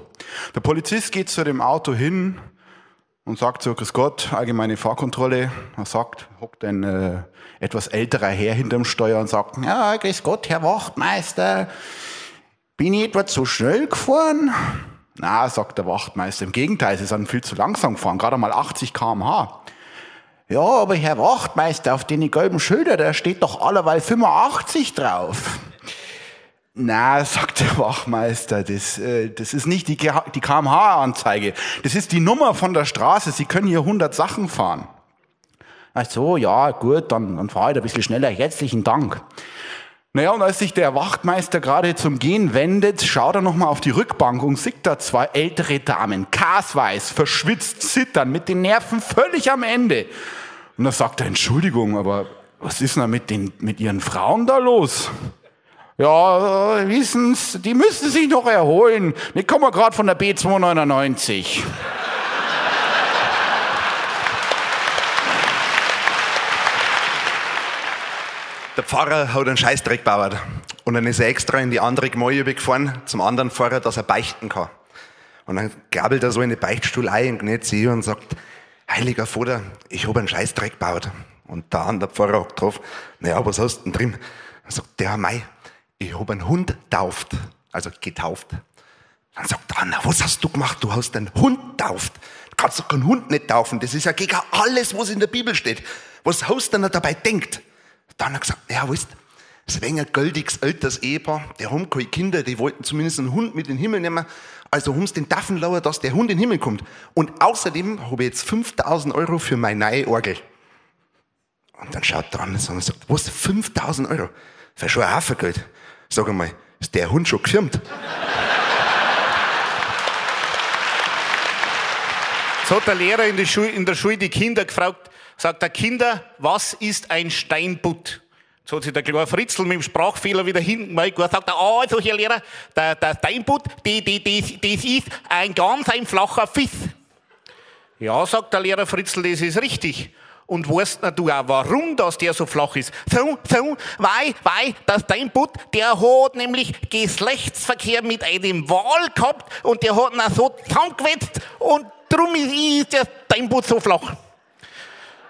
Der Polizist geht zu dem Auto hin und sagt so, grüß Gott, allgemeine Fahrkontrolle. Er sagt, hockt ein etwas älterer Herr hinterm Steuer und sagt, ja, grüß Gott, Herr Wachtmeister, bin ich etwa zu schnell gefahren? Na, sagt der Wachtmeister, im Gegenteil, Sie sind viel zu langsam gefahren, gerade mal 80 km/h. Ja, aber Herr Wachtmeister, auf den gelben Schilder, da steht doch allerweil 85 drauf. Na, sagt der Wachtmeister, das ist nicht die kmh-Anzeige. Das ist die Nummer von der Straße. Sie können hier 100 Sachen fahren. Ach so, ja, gut, dann fahre ich ein bisschen schneller. Herzlichen Dank. Naja, und als sich der Wachtmeister gerade zum Gehen wendet, schaut er nochmal auf die Rückbank und sieht da zwei ältere Damen, kasweiß, verschwitzt, zittern, mit den Nerven völlig am Ende. Und da sagt er, Entschuldigung, aber was ist denn da mit Ihren Frauen da los? Ja, wissen Sie, die müssen sich noch erholen. Ich komme gerade von der B299. Der Pfarrer hat einen Scheißdreck gebaut. Und dann ist er extra in die andere Gemeinde gefahren, zum anderen Pfarrer, dass er beichten kann. Und dann grabbelt er so in den Beichtstuhl ein und gnäht sie und sagt, Heiliger Vater, ich hab einen Scheißdreck gebaut. Und der andere Pfarrer hat drauf, naja, was hast du denn drin? Dann sagt der, mei, ich hab einen Hund tauft, also getauft. Dann sagt der andere, was hast du gemacht? Du hast einen Hund tauft. Du kannst doch keinen Hund nicht taufen. Das ist ja gegen alles, was in der Bibel steht. Was hast du denn dabei denkt? Dann hat er gesagt, ja, weißt, es war ein goldiges, älteres Ehepaar, die haben keine Kinder, die wollten zumindest einen Hund mit in den Himmel nehmen. Also haben sie den Taffen lauer, dass der Hund in den Himmel kommt. Und außerdem habe ich jetzt 5.000 Euro für meine neue Orgel. Und dann schaut der andere und sagt, was, 5.000 Euro? Das ist schon ein Haufen Geld. Sag einmal, ist der Hund schon gefirmt? Jetzt hat der Lehrer in der Schule die Kinder gefragt, sagt er, Kinder, was ist ein Steinbutt? Jetzt hat sich der kleine Fritzl mit dem Sprachfehler wieder hinten mal gesagt, sagt er, also Herr Lehrer, der Steinbutt, das ist ein ganz ein flacher Fiss. Ja, sagt der Lehrer Fritzl, das ist richtig. Und weißt du auch, warum dass der so flach ist? So, weil, dass dein Butt, der hat nämlich Geschlechtsverkehr mit einem Wal gehabt und der hat ihn auch so zusammengewetzt und drum ist der dein Butt so flach.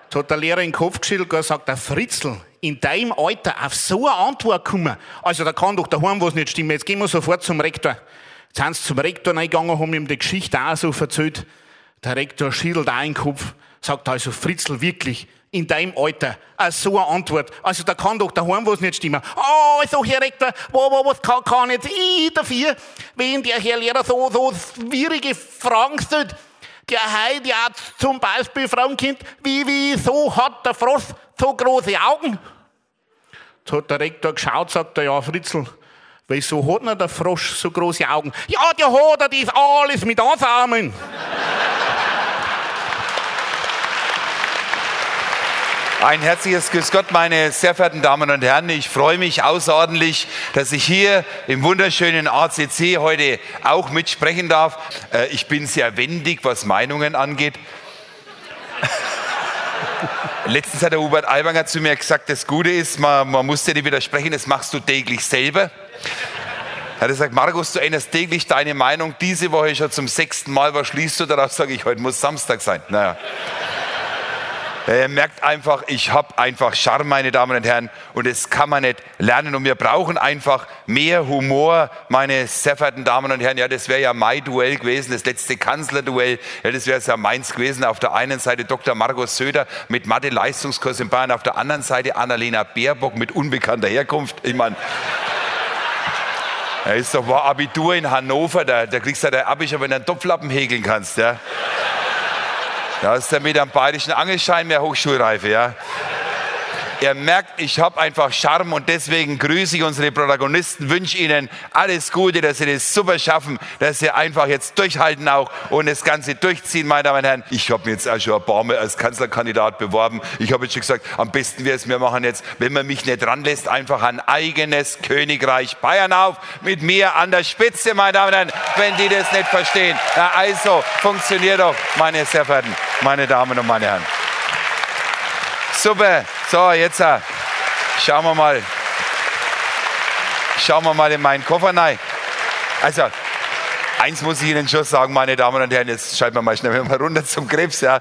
Jetzt hat der Lehrer in den Kopf geschüttelt und sagt, der Fritzl, in deinem Alter auf so eine Antwort kommen, also da kann doch daheim was nicht stimmen, jetzt gehen wir sofort zum Rektor. Jetzt sind sie zum Rektor reingegangen, haben ihm die Geschichte auch so erzählt. Der Rektor schüttelt auch den Kopf, sagt also, Fritzl, wirklich, in deinem Alter, so eine Antwort. Also da kann doch daheim was nicht stimmen. Oh, also Herr Rektor, was kann jetzt ich dafür, wenn der Herr Lehrer so schwierige Fragen stellt? Der heute ja zum Beispiel fragen könnt, wieso hat der Frosch so große Augen? Jetzt hat der Rektor geschaut, sagt er, ja Fritzl, wieso hat denn der Frosch so große Augen? Ja, der hat er das alles mit ansamen. Ein herzliches Grüß Gott, meine sehr verehrten Damen und Herren. Ich freue mich außerordentlich, dass ich hier im wunderschönen ACC heute auch mitsprechen darf. Ich bin sehr wendig, was Meinungen angeht. Letztens hat der Hubert Aiwanger zu mir gesagt, das Gute ist, man muss dir nicht widersprechen, das machst du täglich selber. Er hat gesagt, Markus, du änderst täglich deine Meinung, diese Woche schon zum 6. Mal, was schließt du daraus? Sage ich, heute muss Samstag sein. Naja. Er merkt einfach, ich habe einfach Charme, meine Damen und Herren, und das kann man nicht lernen. Und wir brauchen einfach mehr Humor, meine sehr verehrten Damen und Herren. Ja, das wäre ja mein Duell gewesen, das letzte Kanzlerduell. Ja, das wäre ja meins gewesen. Auf der einen Seite Dr. Markus Söder mit Mathe-Leistungskurs in Bayern, auf der anderen Seite Annalena Baerbock mit unbekannter Herkunft. Ich meine, er ist doch war Abitur in Hannover, da kriegst du ja dein Abi schon, wenn du einen Topflappen häkeln kannst, ja. Da ist er mit einem bayerischen Angelschein mehr Hochschulreife, ja. Er merkt, ich habe einfach Charme und deswegen grüße ich unsere Protagonisten, wünsche ihnen alles Gute, dass sie das super schaffen, dass sie einfach jetzt durchhalten auch und das Ganze durchziehen, meine Damen und Herren. Ich habe mir jetzt auch schon ein paar Mal als Kanzlerkandidat beworben. Ich habe jetzt schon gesagt, am besten wäre es, wir machen jetzt, wenn man mich nicht ranlässt, einfach ein eigenes Königreich Bayern auf, mit mir an der Spitze, meine Damen und Herren, wenn die das nicht verstehen. Na also, funktioniert doch, meine sehr verehrten, meine Damen und meine Herren. Super, so jetzt schauen wir mal in meinen Koffer rein. Also, eins muss ich Ihnen schon sagen, meine Damen und Herren, jetzt schalten wir mal schnell mal runter zum Krebs. Ja.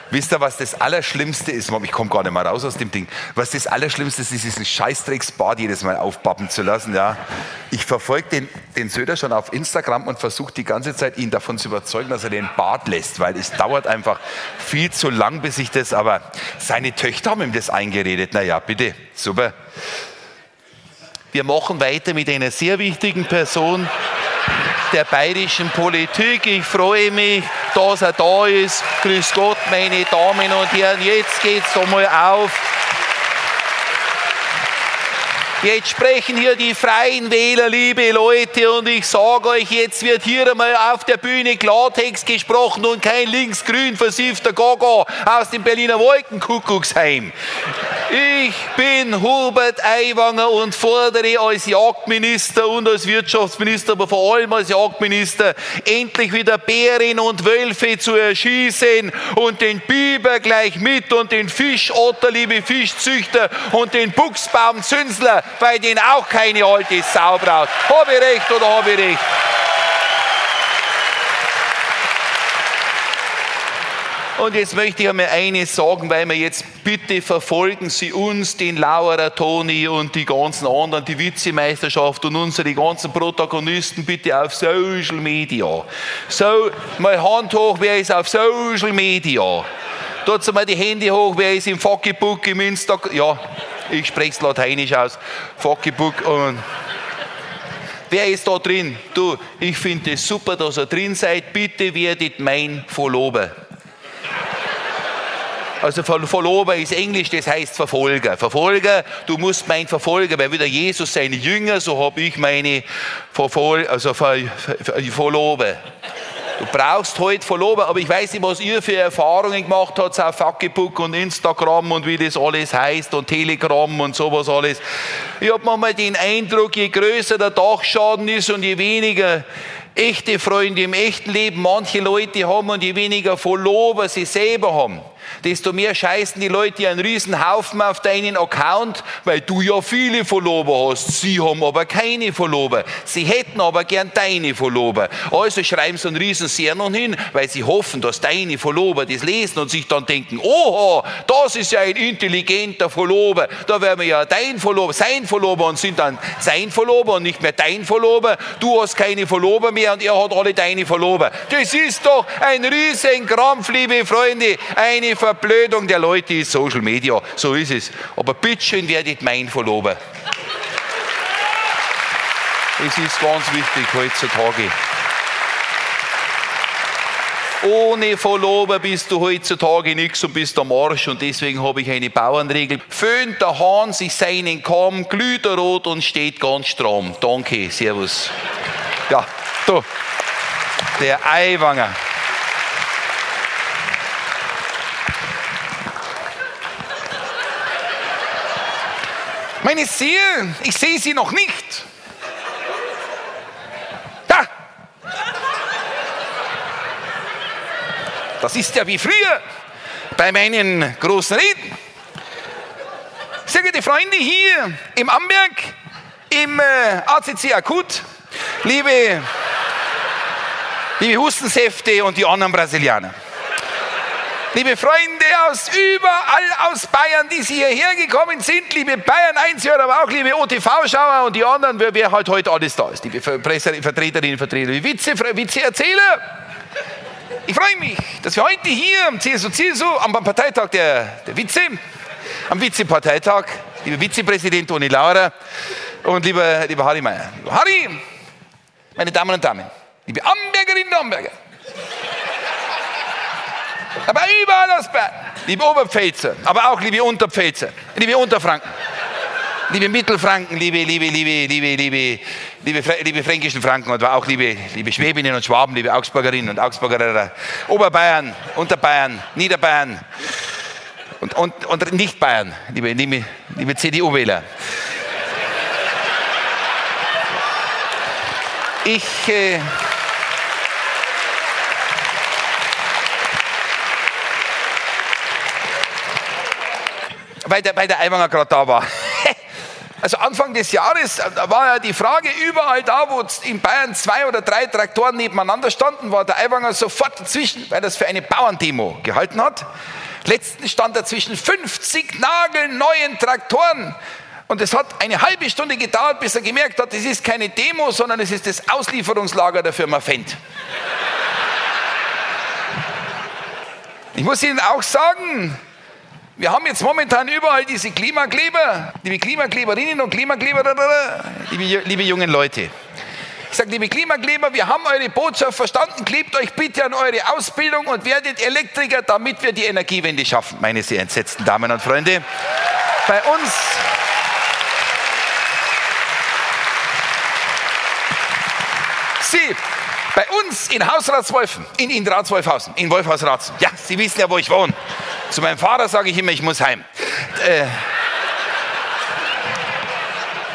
Wisst ihr, was das Allerschlimmste ist? Ich komme gar nicht mal raus aus dem Ding. Was das Allerschlimmste ist, ist diesen Scheißdrecksbart jedes Mal aufpappen zu lassen. Ja. Ich verfolge den Söder schon auf Instagram und versuche die ganze Zeit, ihn davon zu überzeugen, dass er den Bart lässt, weil es dauert einfach viel zu lang, bis ich das, aber seine Töchter haben ihm das eingeredet. Naja, bitte, super. Wir machen weiter mit einer sehr wichtigen Person der bayerischen Politik. Ich freue mich, dass er da ist. Grüß Gott, meine Damen und Herren. Jetzt geht's doch mal auf. Jetzt sprechen hier die Freien Wähler, liebe Leute, und ich sage euch, jetzt wird hier einmal auf der Bühne Klartext gesprochen und kein linksgrün versiffter Gaga aus dem Berliner Wolkenkuckucksheim. Ich bin Hubert Aiwanger und fordere als Jagdminister und als Wirtschaftsminister, aber vor allem als Jagdminister, endlich wieder Bären und Wölfe zu erschießen und den Biber gleich mit und den Fischotter, liebe Fischzüchter, und den Buchsbaumzünsler, bei denen auch keine alte Sau braucht. Hab ich recht oder hab ich recht? Und jetzt möchte ich einmal eines sagen, weil wir jetzt, bitte verfolgen Sie uns, den Lauerer Toni und die ganzen anderen, die Witzemeisterschaft und unsere ganzen Protagonisten bitte auf Social Media. So, mal Hand hoch, wer ist auf Social Media? Tut mal die Hände hoch, wer ist im Fuckebook, im Instagram? Ja, ich spreche es lateinisch aus. Fuckebook und... Wer ist da drin? Du, ich finde es super, dass ihr drin seid. Bitte werdet mein Follower. Also Follower ist Englisch, das heißt Verfolger. Verfolger, du musst mein Verfolger, weil wieder Jesus seine Jünger, so habe ich meine Follower. Du brauchst halt Follower, aber ich weiß nicht, was ihr für Erfahrungen gemacht habt auf Facebook und Instagram und wie das alles heißt und Telegram und sowas alles. Ich habe manchmal den Eindruck, je größer der Dachschaden ist und je weniger echte Freunde im echten Leben manche Leute haben und je weniger Follower sie selber haben, desto mehr scheißen die Leute einen riesen Haufen auf deinen Account, weil du ja viele Follower hast. Sie haben aber keine Follower. Sie hätten aber gern deine Follower. Also schreiben sie einen riesen Sermon hin, weil sie hoffen, dass deine Follower das lesen und sich dann denken, oha, das ist ja ein intelligenter Follower. Da wären wir ja dein Follower, sein Follower und sind dann sein Follower und nicht mehr dein Follower. Du hast keine Follower mehr und er hat alle deine Follower. Das ist doch ein Riesenkrampf, liebe Freunde, eine Verblödung der Leute ist Social Media, so ist es. Aber bitteschön werdet mein Follower. Es ist ganz wichtig heutzutage. Ohne Follower bist du heutzutage nichts und bist am Arsch und deswegen habe ich eine Bauernregel. Föhnt der Hahn sich seinen Kamm, glüht er rot und steht ganz stramm. Danke, servus. Ja, du, der Aiwanger. Meine Seele, ich sehe sie noch nicht. Da! Das ist ja wie früher bei meinen großen Reden. Sehr geehrte Freunde hier im Amberg, im ACC Akut, liebe Hustensäfte und die anderen Brasilianer. Liebe Freunde aus überall aus Bayern, die Sie hierher gekommen sind, liebe Bayern 1-Hörer, aber auch liebe OTV-Schauer und die anderen, wer halt heute alles da ist, liebe Vertreterinnen und Vertreter, liebe Witze-Erzähler. Ich freue mich, dass wir heute hier am CSU-CSU, am Parteitag der Witze, am Witze-Parteitag, lieber Vizepräsident Toni Laurer und lieber Harry Mayer. Harry, meine Damen und Damen, liebe Ambergerinnen und Amberger, aber überall aus Bayern, liebe Oberpfälzer, aber auch liebe Unterpfälzer, liebe Unterfranken, liebe Mittelfranken, liebe fränkischen Franken und auch liebe Schwäbinnen und Schwaben, liebe Augsburgerinnen und Augsburger, Oberbayern, Unterbayern, Niederbayern und Nicht-Bayern, liebe CDU-Wähler. Weil der Aiwanger gerade da war. Also Anfang des Jahres war ja die Frage, überall da, wo in Bayern 2 oder 3 Traktoren nebeneinander standen, war der Aiwanger sofort dazwischen, weil das für eine Bauerndemo gehalten hat. Letztens stand er zwischen 50 nagelneuen Traktoren. Und es hat eine halbe Stunde gedauert, bis er gemerkt hat, es ist keine Demo, sondern es ist das Auslieferungslager der Firma Fendt. Ich muss Ihnen auch sagen, wir haben jetzt momentan überall diese Klimakleber, liebe Klimakleberinnen und Klimakleber, liebe jungen Leute. Ich sage, liebe Klimakleber, wir haben eure Botschaft verstanden, klebt euch bitte an eure Ausbildung und werdet Elektriker, damit wir die Energiewende schaffen, meine sehr entsetzten Damen und Freunde. Bei uns bei uns in Hausratswolfen, in Ratswolfhausen, in Wolfhausratzen. Ja, Sie wissen ja, wo ich wohne. Zu meinem Vater sage ich immer, ich muss heim.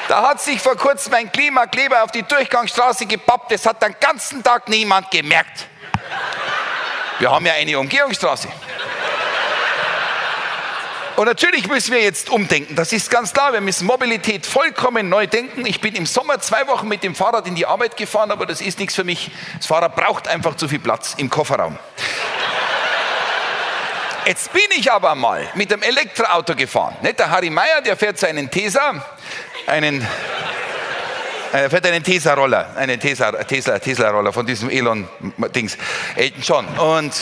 Da hat sich vor kurzem ein Klimakleber auf die Durchgangsstraße gepappt. Das hat den ganzen Tag niemand gemerkt. Wir haben ja eine Umgehungsstraße. Und natürlich müssen wir jetzt umdenken, das ist ganz klar. Wir müssen Mobilität vollkommen neu denken. Ich bin im Sommer 2 Wochen mit dem Fahrrad in die Arbeit gefahren, aber das ist nichts für mich. Das Fahrrad braucht einfach zu viel Platz im Kofferraum. Jetzt bin ich aber mal mit dem Elektroauto gefahren. Nicht? Der Harry Mayer, der fährt seinen Tesla, er fährt einen Tesla-Roller, einen Tesla-Roller von diesem Elon-Dings, Elton John. Und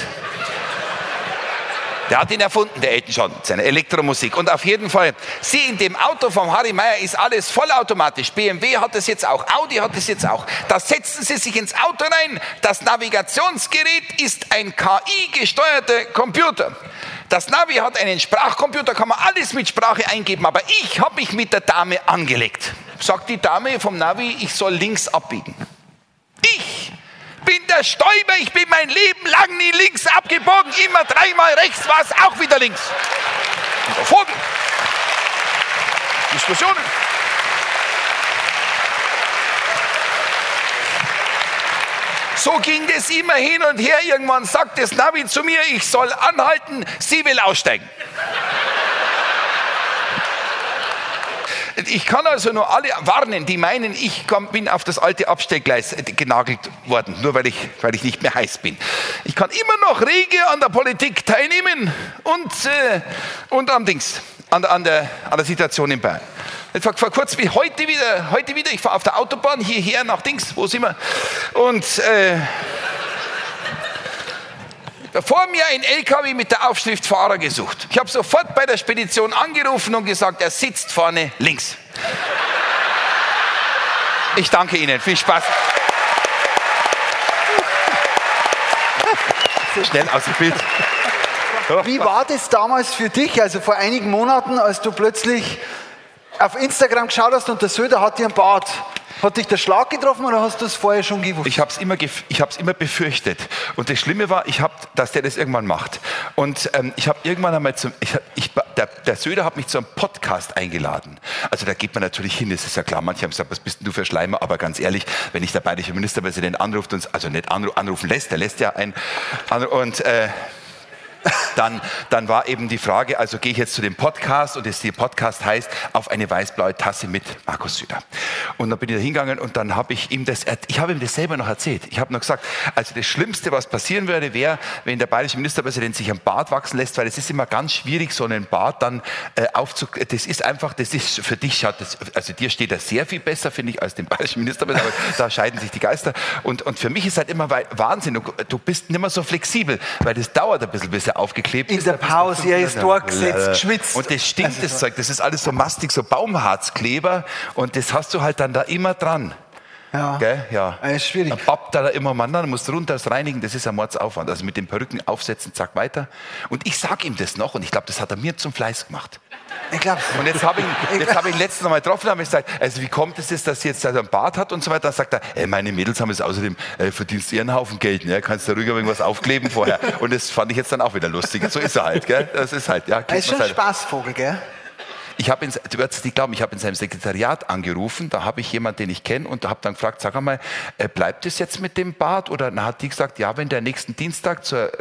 der hat ihn erfunden, der Elton John, seine Elektromusik. Und auf jeden Fall, sie in dem Auto vom Harry Mayer ist alles vollautomatisch. BMW hat es jetzt auch, Audi hat es jetzt auch. Da setzen sie sich ins Auto rein. Das Navigationsgerät ist ein KI-gesteuerter Computer. Das Navi hat einen Sprachcomputer, kann man alles mit Sprache eingeben. Aber ich habe mich mit der Dame angelegt. Sagt die Dame vom Navi, ich soll links abbiegen. Ich bin der Stoiber, ich bin mein Leben lang nie links abgebogen, immer dreimal rechts war es auch wieder links. Und der Vogel. Diskussionen. So ging das immer hin und her. Irgendwann sagt das Navi zu mir, ich soll anhalten, sie will aussteigen. Ich kann also nur alle warnen, die meinen, ich bin auf das alte Abstellgleis genagelt worden, nur weil ich nicht mehr heiß bin. Ich kann immer noch rege an der Politik teilnehmen und am Dings, an der Situation in Bayern. Vor kurzem, wie heute wieder, ich fahre auf der Autobahn hierher nach Dings, wo sind wir? Und vor mir ein LKW mit der Aufschrift Fahrer gesucht. Ich habe sofort bei der Spedition angerufen und gesagt, er sitzt vorne links. Ich danke Ihnen, viel Spaß. Schnell aus dem Bild. Wie war das damals für dich, also vor einigen Monaten, als du plötzlich auf Instagram geschaut hast und der Söder hat dir einen Bart? Hat dich der Schlag getroffen oder hast du es vorher schon gewusst? Ich habe es immer befürchtet. Und das Schlimme war, dass der das irgendwann macht. Und ich habe irgendwann einmal der Söder hat mich zu einem Podcast eingeladen. Also da geht man natürlich hin, das ist ja klar. Manche haben gesagt, was bist denn du für Schleimer? Aber ganz ehrlich, wenn ich der bayerische Ministerpräsident anruft und also nicht anrufen lässt, der lässt ja einen und dann war eben die Frage, also gehe ich jetzt zu dem Podcast und der Podcast heißt Auf eine weißblaue Tasse mit Markus Söder. Und dann bin ich da hingegangen und dann habe ich ihm das, ich habe ihm das selber noch erzählt. Ich habe noch gesagt, also das Schlimmste, was passieren würde, wäre, wenn der bayerische Ministerpräsident sich einen Bart wachsen lässt, weil es ist immer ganz schwierig, so einen Bart dann das ist einfach, das ist für dich, also dir steht das sehr viel besser, finde ich, als dem bayerischen Ministerpräsidenten, aber da scheiden sich die Geister. Und für mich ist halt immer Wahnsinn, du bist nicht mehr so flexibel, weil das dauert ein bisschen, bis er aufgeklebt in ist. In der Pause, er ist dort gesetzt, geschwitzt. Und das stinkt, also das Zeug, das ist alles so mastig, so Baumharzkleber und das hast du halt dann da immer dran. Ja. Gell? Ja. Das ist schwierig. Dann pappt da immer man, dann musst du runter, das reinigen, das ist ein Mordsaufwand. Also mit den Perücken aufsetzen, zack, weiter. Und ich sag ihm das noch und ich glaube, das hat er mir zum Fleiß gemacht. Ich glaub's. Und jetzt habe ich ihn letztens noch mal getroffen und habe gesagt, also wie kommt es jetzt, dass sie jetzt einen Bart hat und so weiter. Dann sagt er, ey, meine Mädels haben es außerdem, verdienst eher einen Haufen Geld, ne? Kannst da ruhig irgendwas aufkleben vorher. Und das fand ich jetzt dann auch wieder lustig. So ist er halt, gell? Das ist halt, ja. Er ist schon ein Spaßvogel, gell? Du wirst es nicht glauben, ich habe in seinem Sekretariat angerufen, da habe ich jemanden, den ich kenne, und da habe dann gefragt, sag einmal, bleibt es jetzt mit dem Bart? Oder dann hat die gesagt, ja, wenn der nächsten Dienstag zur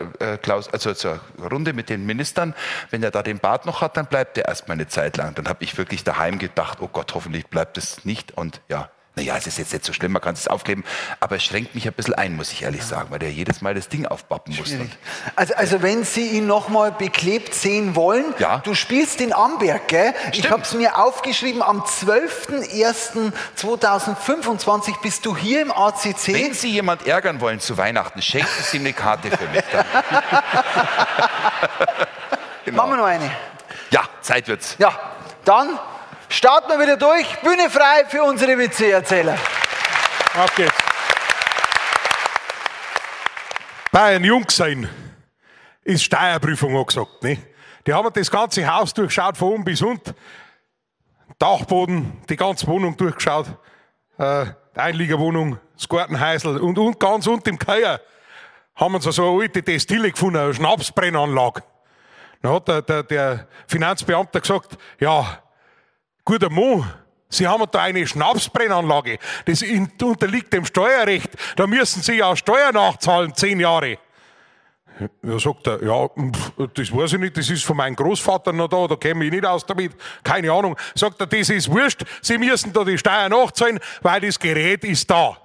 Runde mit den Ministern, wenn er da den Bart noch hat, dann bleibt der erstmal eine Zeit lang. Dann habe ich wirklich daheim gedacht, oh Gott, hoffentlich bleibt es nicht. Und ja, naja, es ist jetzt nicht so schlimm, man kann es aufkleben, aber es schränkt mich ein bisschen ein, muss ich ehrlich sagen, weil der jedes Mal das Ding aufpappen muss. Also wenn Sie ihn nochmal beklebt sehen wollen, ja. Du spielst in Amberg, gell? Stimmt. Ich habe es mir aufgeschrieben, am 12.01.2025 bist du hier im ACC. Wenn Sie jemand ärgern wollen zu Weihnachten, schenken Sie ihm eine Karte für mich. Dann. Genau. Machen wir noch eine. Ja, Zeit wird's. Ja, dann starten wir wieder durch. Bühne frei für unsere Witze-Erzähler. Auf geht's. Bayern jung sein ist Steuerprüfung angesagt. Ne? Die haben das ganze Haus durchgeschaut, von oben bis unten. Dachboden, die ganze Wohnung durchgeschaut. Die Einliegerwohnung, das Gartenhäusl und ganz unten im Keller haben sie so eine alte Destille gefunden, eine Schnapsbrennanlage. Dann hat der Finanzbeamte gesagt, ja, guter Mann, Sie haben da eine Schnapsbrennanlage. Das unterliegt dem Steuerrecht. Da müssen Sie ja Steuer nachzahlen, 10 Jahre. Da sagt er, ja, das weiß ich nicht, das ist von meinem Großvater noch da, da käme ich nicht aus damit, keine Ahnung. Sagt er, das ist wurscht, Sie müssen da die Steuer nachzahlen, weil das Gerät ist da.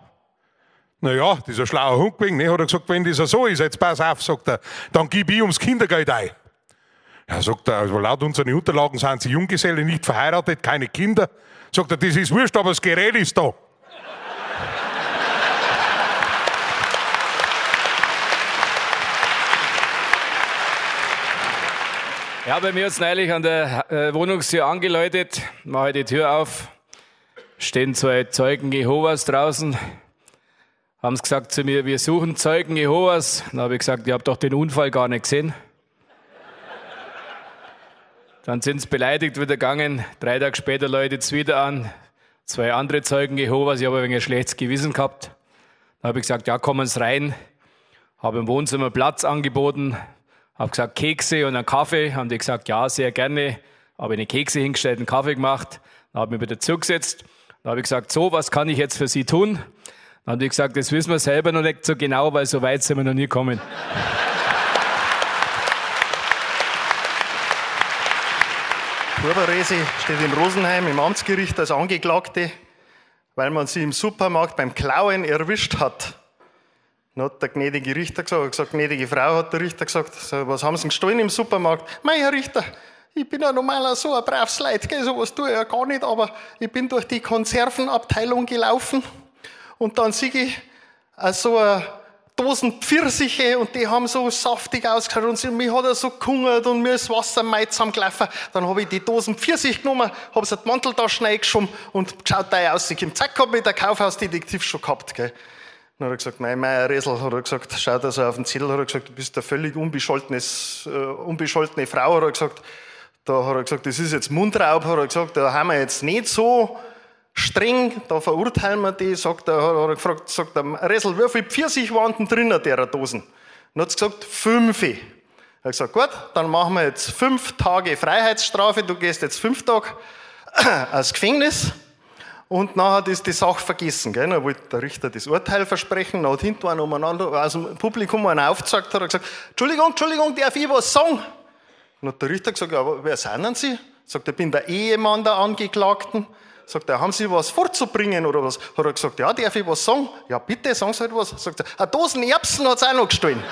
Naja, das ist ein schlauer Hund gewesen, ne? Hat er gesagt, wenn das so ist, jetzt pass auf, sagt er, dann gib ich ums Kindergeld ein. Ja, sagt er, also laut unseren Unterlagen sind Sie Junggeselle, nicht verheiratet, keine Kinder. Sagt er, das ist wurscht, aber das Gerät ist da. Ja, bei mir hat es neulich an der Wohnungstür angeläutet, mache die Tür auf, stehen zwei Zeugen Jehovas draußen, haben sie gesagt zu mir, wir suchen Zeugen Jehovas. Dann habe ich gesagt, ich habe doch den Unfall gar nicht gesehen. Dann sind sie beleidigt wieder gegangen. 3 Tage später läutet es wieder an. 2 andere Zeugen Jehovas, ich habe ein wenig ein schlechtes Gewissen gehabt. Dann habe ich gesagt, ja, kommen Sie rein. Habe im Wohnzimmer Platz angeboten, habe gesagt, Kekse und einen Kaffee. Haben die gesagt, ja, sehr gerne. Habe eine Kekse hingestellt, einen Kaffee gemacht. Dann habe ich mich wieder zugesetzt. Dann habe ich gesagt, so, was kann ich jetzt für Sie tun? Dann haben die gesagt, das wissen wir selber noch nicht so genau, weil so weit sind wir noch nie gekommen. Burberese steht in Rosenheim im Amtsgericht als Angeklagte, weil man sie im Supermarkt beim Klauen erwischt hat. Dann hat der gnädige Richter gesagt, gnädige Frau, hat der Richter gesagt, so, was haben Sie denn gestohlen im Supermarkt? Mei, Herr Richter, ich bin ja normaler so ein braves Leid, gell, sowas tue ich ja gar nicht, aber ich bin durch die Konservenabteilung gelaufen und dann sehe ich so eine Dosen Pfirsiche und die haben so saftig ausgeschaut und mich hat er so gehungert und mir ist Wasser mei zusammengelaufen. Dann habe ich die Dosen Pfirsich genommen, habe sie in die Manteltasche reingeschoben und geschaut, da ich rausgekommen. Zack, hab ich der Kaufhausdetektiv schon gehabt. Gell. Dann hat er gesagt, nein, mein Resl, hat er gesagt, schaut also auf den Zettel, hat er gesagt, du bist eine völlig unbescholtene Frau, hat er gesagt. Da hat er gesagt, das ist jetzt Mundraub, hat er gesagt, da haben wir jetzt nicht so streng, da verurteilen wir die, sagt er, hat er gefragt, sagt der Resl, wie viel Pfirsich waren denn drin in der Dosen? Dann hat sie gesagt, 5. Er hat gesagt, gut, dann machen wir jetzt 5 Tage Freiheitsstrafe, du gehst jetzt 5 Tage ins Gefängnis und nachher ist die Sache vergessen. Gell? Dann wollte der Richter das Urteil versprechen, dann hat hinten einer umeinander, aus dem Publikum einer aufgezeigt, hat er gesagt, Entschuldigung, Entschuldigung, darf ich was sagen? Dann hat der Richter gesagt, ja, aber wer sind denn Sie? Sagt er, ich bin der Ehemann der Angeklagten. Sagt er, haben Sie was vorzubringen oder was? Hat er gesagt, ja, darf ich was sagen? Ja, bitte, sagen Sie halt was. Sagt er, eine Dosen Erbsen hat es auch noch gestohlen.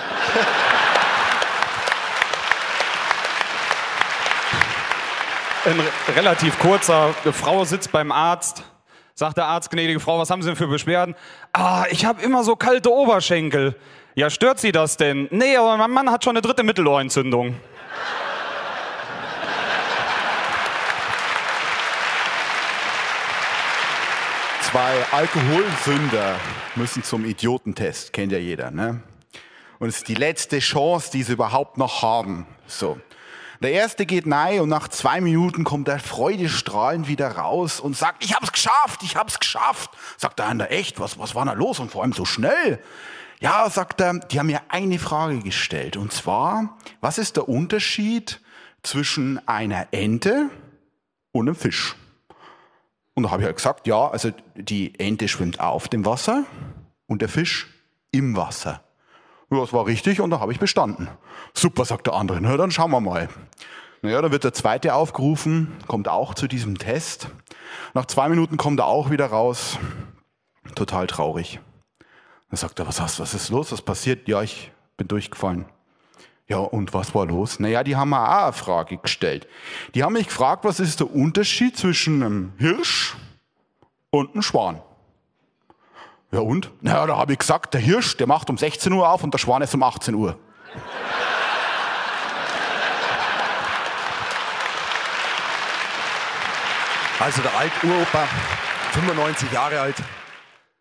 Ein relativ kurzer, eine Frau sitzt beim Arzt. Sagt der Arzt, gnädige Frau, was haben Sie denn für Beschwerden? Ah, ich habe immer so kalte Oberschenkel. Ja, stört Sie das denn? Nee, aber mein Mann hat schon eine 3. Mittelohrentzündung. Zwei Alkoholsünder müssen zum Idiotentest, kennt ja jeder, ne? Und es ist die letzte Chance, die sie überhaupt noch haben. So. Der erste geht rein und nach 2 Minuten kommt er freudestrahlend wieder raus und sagt, ich hab's geschafft, ich hab's geschafft. Sagt der andere, echt, was war da los und vor allem so schnell? Ja, sagt er, die haben mir eine Frage gestellt und zwar, was ist der Unterschied zwischen einer Ente und einem Fisch? Und da habe ich halt gesagt, ja, also die Ente schwimmt auf dem Wasser und der Fisch im Wasser. Ja, das war richtig und da habe ich bestanden. Super, sagt der andere, na dann schauen wir mal. Naja, dann wird der zweite aufgerufen, kommt auch zu diesem Test. Nach 2 Minuten kommt er auch wieder raus, total traurig. Dann sagt er, was ist los, was passiert? Ja, ich bin durchgefallen. Ja, und was war los? Naja, die haben mir auch eine Frage gestellt. Die haben mich gefragt, was ist der Unterschied zwischen einem Hirsch und einem Schwan? Ja und? Naja, da habe ich gesagt, der Hirsch, der macht um 16 Uhr auf und der Schwan ist um 18 Uhr. Also der Alt-Uropa, 95 Jahre alt,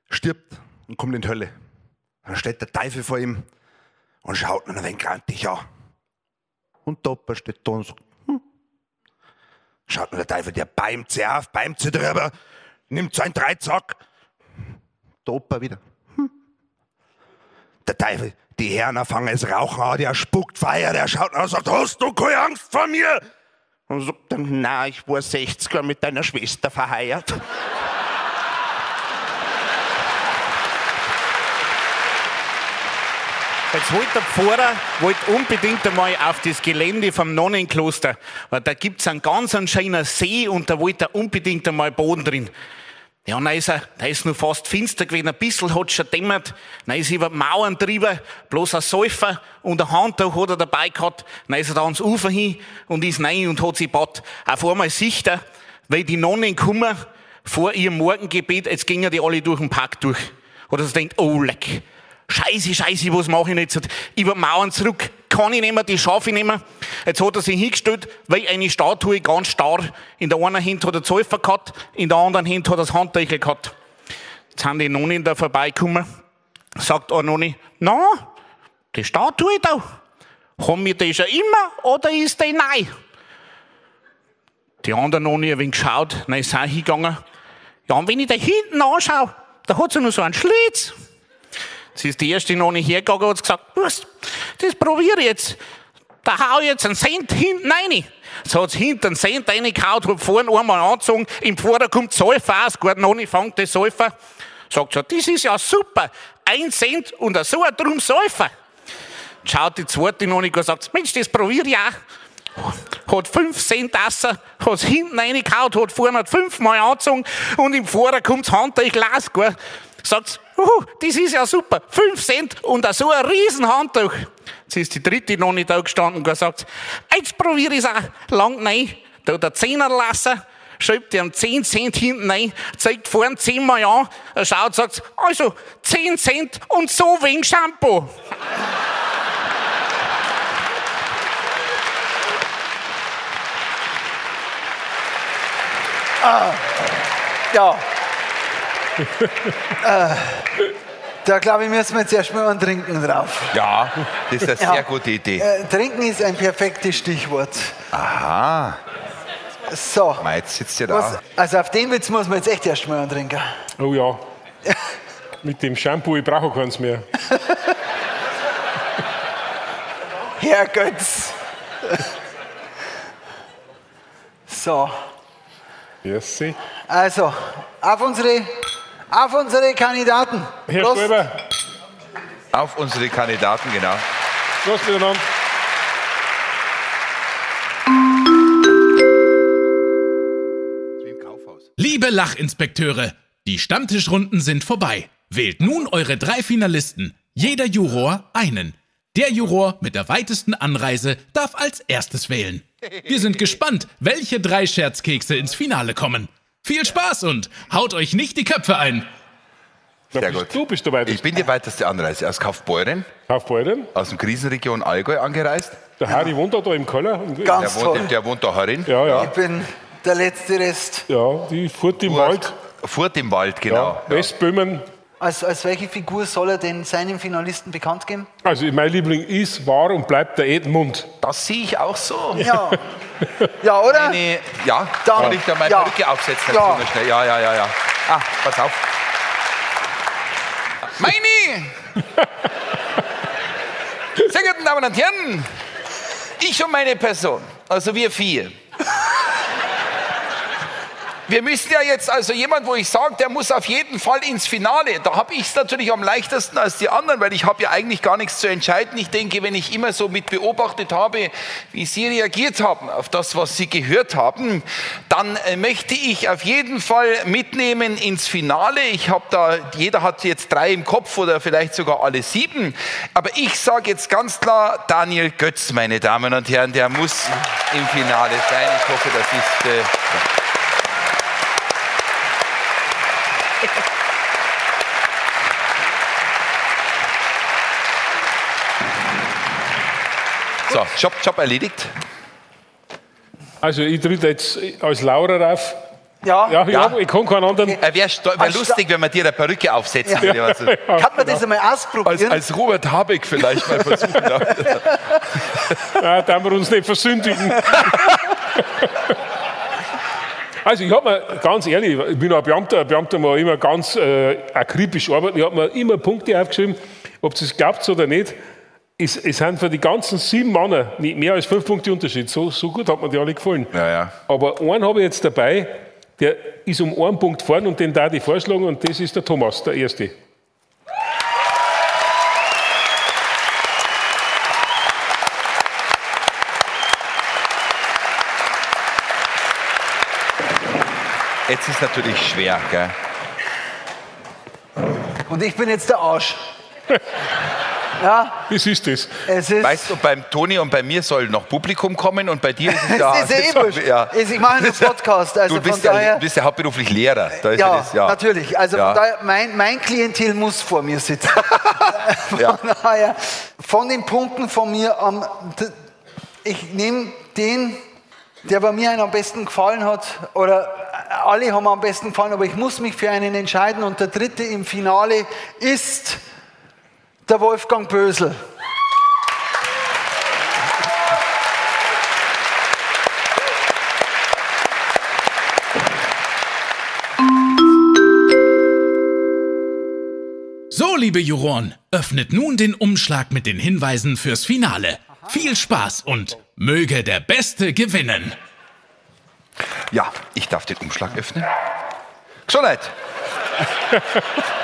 stirbt und kommt in die Hölle. Dann steht der Teufel vor ihm und schaut ihn ein wenig grantig an. Und der Opa steht da und sagt, Schaut nur der Teufel, der beimt sich auf, beimt sich drüber, nimmt seinen Dreizack. Der Opa wieder. Der Teufel, die Herren fangen es Rauchen an, der spuckt Feuer, der schaut an und sagt, hast du keine Angst vor mir? Und sagt dann, nein, ich war 60 Jahre mit deiner Schwester verheiratet. Jetzt wollte der Pfarrer unbedingt einmal auf das Gelände vom Nonnenkloster, weil da gibt's einen ganz einen schönen See und da wollte er unbedingt einmal Boden drin. Ja, und dann ist er, da ist nur fast finster gewesen, ein bisschen hat's schon dämmert, dann ist er über die Mauern drüber, bloß ein Säufer und ein Handtuch hat er dabei gehabt, dann ist er da ans Ufer hin und ist rein und hat sich badet. Auf einmal sieht er, weil die Nonnen kommen vor ihrem Morgengebet, jetzt gingen die alle durch den Park durch. Oder sie denkt, oh leck. Scheiße, Scheiße, was mache ich jetzt? Über Mauern zurück kann ich nicht mehr, die schaffe ich nicht mehr. Jetzt hat er sich hingestellt, weil eine Statue ganz starr. In der einen Hand hat er Säufer gehabt, in der anderen Hand hat er das Handtüchel gehabt. Jetzt sind die Nonnen da vorbeigekommen. Sagt eine Nonne, na, die Statue da, haben wir die schon immer oder ist die neu? Die andere Nonne hat ein wenig geschaut, dann ist sie auch hingegangen. Ja, und wenn ich da hinten anschaue, da hat sie nur so einen Schlitz. Jetzt ist die erste Nonne hergegangen und hat gesagt, was, das probiere ich jetzt. Da hau ich jetzt einen Cent hinten rein. So hat's hinten einen Cent reingehauen, hat vorne einmal angezogen, im Vorder kommt Säufer aus, gut, Nonne fängt das Säufer. Sagt so, das ist ja super, 1 Cent und so ein Drum Säufer. Schaut die zweite Nonne und sagt, Mensch, das probiere ich auch. Hat 5 Cent Wasser, hat's hinten reingehauen, hat vorne 5-mal angezogen und im Vorder kommt das Handtuch Glas, gell. Sagt, das ist ja super, 5 Cent und so ein Riesenhandtuch. Jetzt ist die dritte Nonne da gestanden und gesagt, jetzt probiere ich's auch. Lang rein, da hat der Zehner lassen, schiebt ihm 10 Cent hinten rein, zeigt vorne 10-mal an, er schaut, sagt, also 10 Cent und so wenig Shampoo. Ah, ja. Da glaube ich, müssen wir jetzt erstmal ein Trinken drauf. Ja, das ist eine sehr gute Idee. Trinken ist ein perfektes Stichwort. Aha. So. Mei, jetzt sitzt ihr da. Also auf den Witz muss man jetzt echt erstmal einen trinken. Oh ja. Mit dem Shampoo, ich brauche keins mehr. Herr Götz. So. Merci. Also, auf unsere Kandidaten. Herr Stoiber. Auf unsere Kandidaten, genau. Prost miteinander. Liebe Lachinspekteure, die Stammtischrunden sind vorbei. Wählt nun eure 3 Finalisten. Jeder Juror einen. Der Juror mit der weitesten Anreise darf als erstes wählen. Wir sind gespannt, welche 3 Scherzkekse ins Finale kommen. Viel Spaß und haut euch nicht die Köpfe ein. Sehr gut. Du bist der weiteste. Ich bin die weiteste Anreise aus Kaufbeuren. Kaufbeuren. Aus dem Krisenregion Allgäu angereist. Der Harry wohnt da im Keller. Ganz toll. Der wohnt da herin. Ja, ja. Ich bin der letzte Rest. Ja, die Furt im Wald. Furt im Wald, genau. Ja, Westböhmen. Als welche Figur soll er denn seinem Finalisten bekannt geben? Also mein Liebling ist, war und bleibt der Edmund. Das sehe ich auch so. Ja, ja, oder? Ja, dann, soll ich da meine Perücke aufsetzen? Ja. Schnell. Ja, ja, ja, ja. Ah, pass auf. Meine sehr geehrten Damen und Herren, ich und meine Person, also wir 4. Wir müssen ja jetzt, also jemand, wo ich sage, der muss auf jeden Fall ins Finale. Da habe ich es natürlich am leichtesten als die anderen, weil ich habe ja eigentlich gar nichts zu entscheiden. Ich denke, wenn ich immer so mit beobachtet habe, wie Sie reagiert haben auf das, was Sie gehört haben, dann möchte ich auf jeden Fall mitnehmen ins Finale. Ich habe da, jeder hat jetzt 3 im Kopf oder vielleicht sogar alle 7. Aber ich sage jetzt ganz klar, Daniel Götz, meine Damen und Herren, der muss im Finale sein. Ich hoffe, das ist... So, Job erledigt. Also ich tritt jetzt als Laura auf. Ja. Ja, ja. Ich kann keinen anderen. Okay. Wäre lustig, wenn man dir eine Perücke aufsetzen würde. Ja. Also. Kann man das einmal ausprobieren? Als Robert Habeck vielleicht mal versuchen. Nein, da haben wir uns nicht versündigen. Also ich habe mir, ganz ehrlich, ich bin auch Beamter, Beamter muss immer ganz akribisch arbeiten, ich habe mir immer Punkte aufgeschrieben, ob ihr es glaubt oder nicht. Es sind für die ganzen 7 Männer nicht mehr als 5 Punkte Unterschied. So gut hat mir die alle gefallen. Ja, ja. Aber einen habe ich jetzt dabei, der ist um einen Punkt vorn und den darf ich vorschlagen und das ist der Thomas, der Erste. Jetzt ist natürlich schwer, gell? Und ich bin jetzt der Arsch. Ja. Das ist das. Es ist, weißt du, beim Toni und bei mir soll noch Publikum kommen und bei dir ist es ja. Es ist ja eh wurscht. Ja. Ich mache einen Podcast. Also du bist, von daher, ja, ja hauptberuflich Lehrer. Da ist ja, ja, das, ja, natürlich. Also ja. Von daher, mein Klientel muss vor mir sitzen. Von ja. daher, von den Punkten von mir, ich nehme den, der bei mir einen am besten gefallen hat, oder alle haben mir am besten gefallen, aber ich muss mich für einen entscheiden und der dritte im Finale ist der Wolfgang Bösel. So, liebe Juroren, öffnet nun den Umschlag mit den Hinweisen fürs Finale. Viel Spaß und möge der Beste gewinnen. Ja, ich darf den Umschlag öffnen. Gesundheit!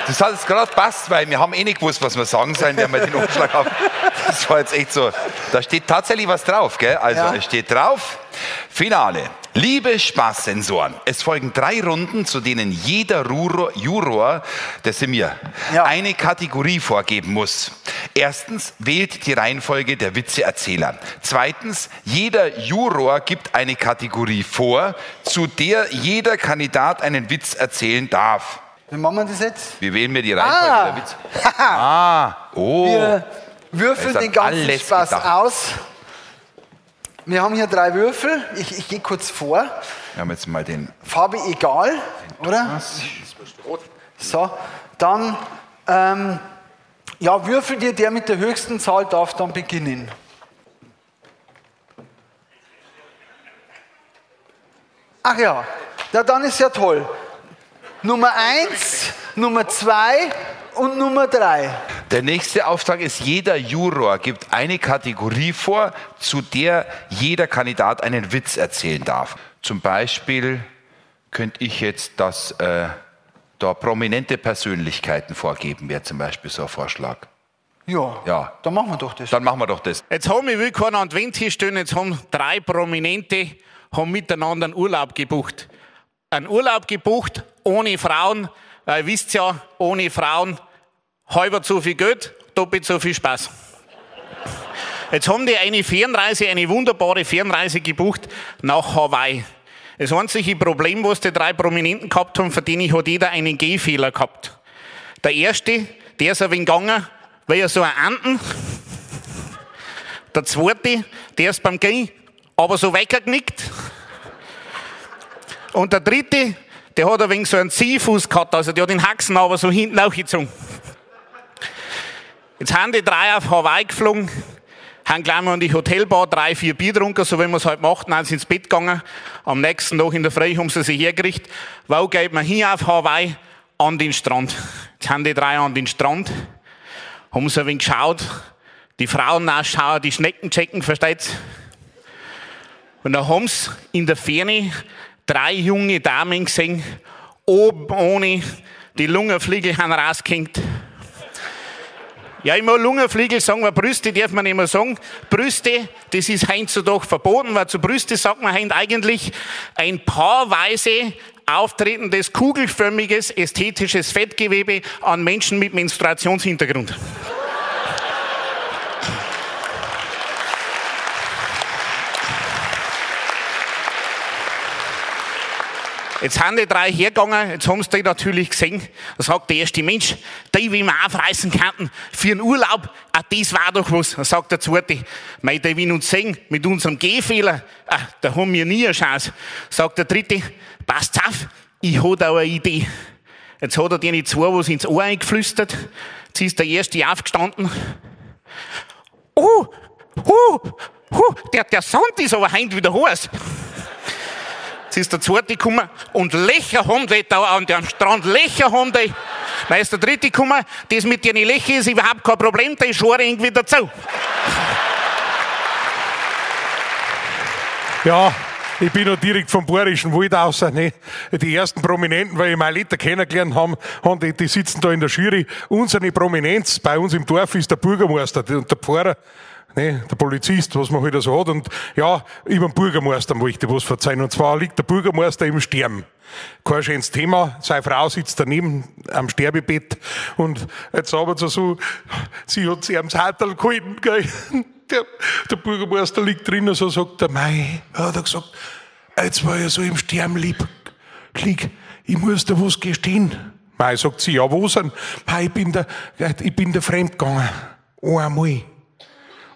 Das hat jetzt gerade passt, weil wir haben eh nicht gewusst, was wir sagen sollen, wenn wir den Umschlag haben. Das war jetzt echt so. Da steht tatsächlich was drauf, gell? Also Ja. es steht drauf, Finale. Liebe Spaßsensoren, es folgen 3 Runden, zu denen jeder Juror, das sind wir, eine Kategorie vorgeben muss. Erstens, wählt die Reihenfolge der Witzeerzähler. Zweitens, jeder Juror gibt eine Kategorie vor, zu der jeder Kandidat einen Witz erzählen darf. Wie machen wir das jetzt? Wie wählen wir die Reihenfolge Ah. der Witze? Ah, oh. Wir würfeln Es hat den ganzen alles Spaß gedacht. aus. Wir haben hier 3 Würfel. Ich gehe kurz vor. Wir haben jetzt mal den. Farbe egal, oder? So, dann ja, würfel dir, der mit der höchsten Zahl darf dann beginnen. Ach ja, na dann ist ja toll. Nummer 1, Nummer 2 und Nummer 3. Der nächste Auftrag ist, jeder Juror gibt eine Kategorie vor, zu der jeder Kandidat einen Witz erzählen darf. Zum Beispiel könnte ich jetzt das da prominente Persönlichkeiten vorgeben, wäre zum Beispiel so ein Vorschlag. Ja, Ja. dann machen wir doch das. Dann machen wir doch das. Jetzt haben wir will keiner an die Wand hinstellen, jetzt haben 3 Prominente haben miteinander einen Urlaub gebucht. Einen Urlaub gebucht ohne Frauen, weil ihr wisst ja, ohne Frauen halber zu viel Geld, doppelt so viel Spaß. Jetzt haben die eine Fernreise, eine wunderbare Fernreise gebucht nach Hawaii. Das einzige Problem, was die 3 Prominenten gehabt haben, für den hat jeder einen Gehfehler gehabt. Der erste, der ist ein wenig gegangen, weil er so ein Anten. Der zweite, der ist beim Gehen, aber so weggeknickt. Und der dritte, der hat ein wenig so einen Ziehfuß gehabt, also der hat den Haxen aber so hinten aufgezogen. Jetzt haben die 3 auf Hawaii geflogen, haben gleich mal in die Hotelbar 3, 4 Bier getrunken, so wie man es halt macht, dann sind sie ins Bett gegangen. Am nächsten Tag in der Früh haben sie sich hergerichtet. Wo geht man hin auf Hawaii? An den Strand. Jetzt haben die 3 an den Strand, haben sie ein wenig geschaut, die Frauen nachschauen, die Schnecken checken, versteht's? Und dann haben sie in der Ferne 3 junge Damen gesehen, oben ohne, die Lungenflügel haben rausgehängt. Ja, immer Lungenflügel sagen wir, Brüste darf man nicht mehr sagen. Brüste, das ist heutzutage verboten, weil zu Brüste sagt man heut eigentlich ein paarweise auftretendes, kugelförmiges, ästhetisches Fettgewebe an Menschen mit Menstruationshintergrund. Jetzt sind die 3 hergegangen, jetzt haben sie die natürlich gesehen. Da sagt der erste Mensch, die, wie wir aufreißen könnten für einen Urlaub, ah, das war doch was. Dann sagt der zweite, mei, die will uns sehen, mit unserem Gehfehler, ah, da haben wir nie eine Chance. Sagt der dritte, passt auf, ich hab da eine Idee. Jetzt hat er denen 2 was ins Ohr eingeflüstert. Jetzt ist der erste aufgestanden. Oh, oh, oh, der Sand ist aber heint wieder heiß. Jetzt ist der zweite gekommen und Löcher haben die da an dem Strand, Löcher haben die. Dann ist der dritte gekommen, das mit den Löchern ist überhaupt kein Problem, die schore irgendwie dazu. Ja, ich bin noch direkt vom Bayerischen Wald aus. Ne? Die ersten Prominenten, weil ich meine Leute kennengelernt haben, die sitzen da in der Jury. Unsere Prominenz bei uns im Dorf ist der Bürgermeister und der Pfarrer. Ne, der Polizist, was man halt so hat. Und ja, über den Bürgermeister möchte ich was verzeihen. Und zwar liegt der Bürgermeister im Sterben. Kein schönes Thema. Seine Frau sitzt daneben am Sterbebett. Und jetzt haben sie so, sie hat sich am Sattel gehalten, gell. Der Bürgermeister liegt drin und so sagt er, mei, hat er gesagt, jetzt war ich so im Sterben lieg, ich muss dir was gestehen. Mei, sagt sie, ja, wo denn? Mei, ich bin der fremdgegangen. Einmal.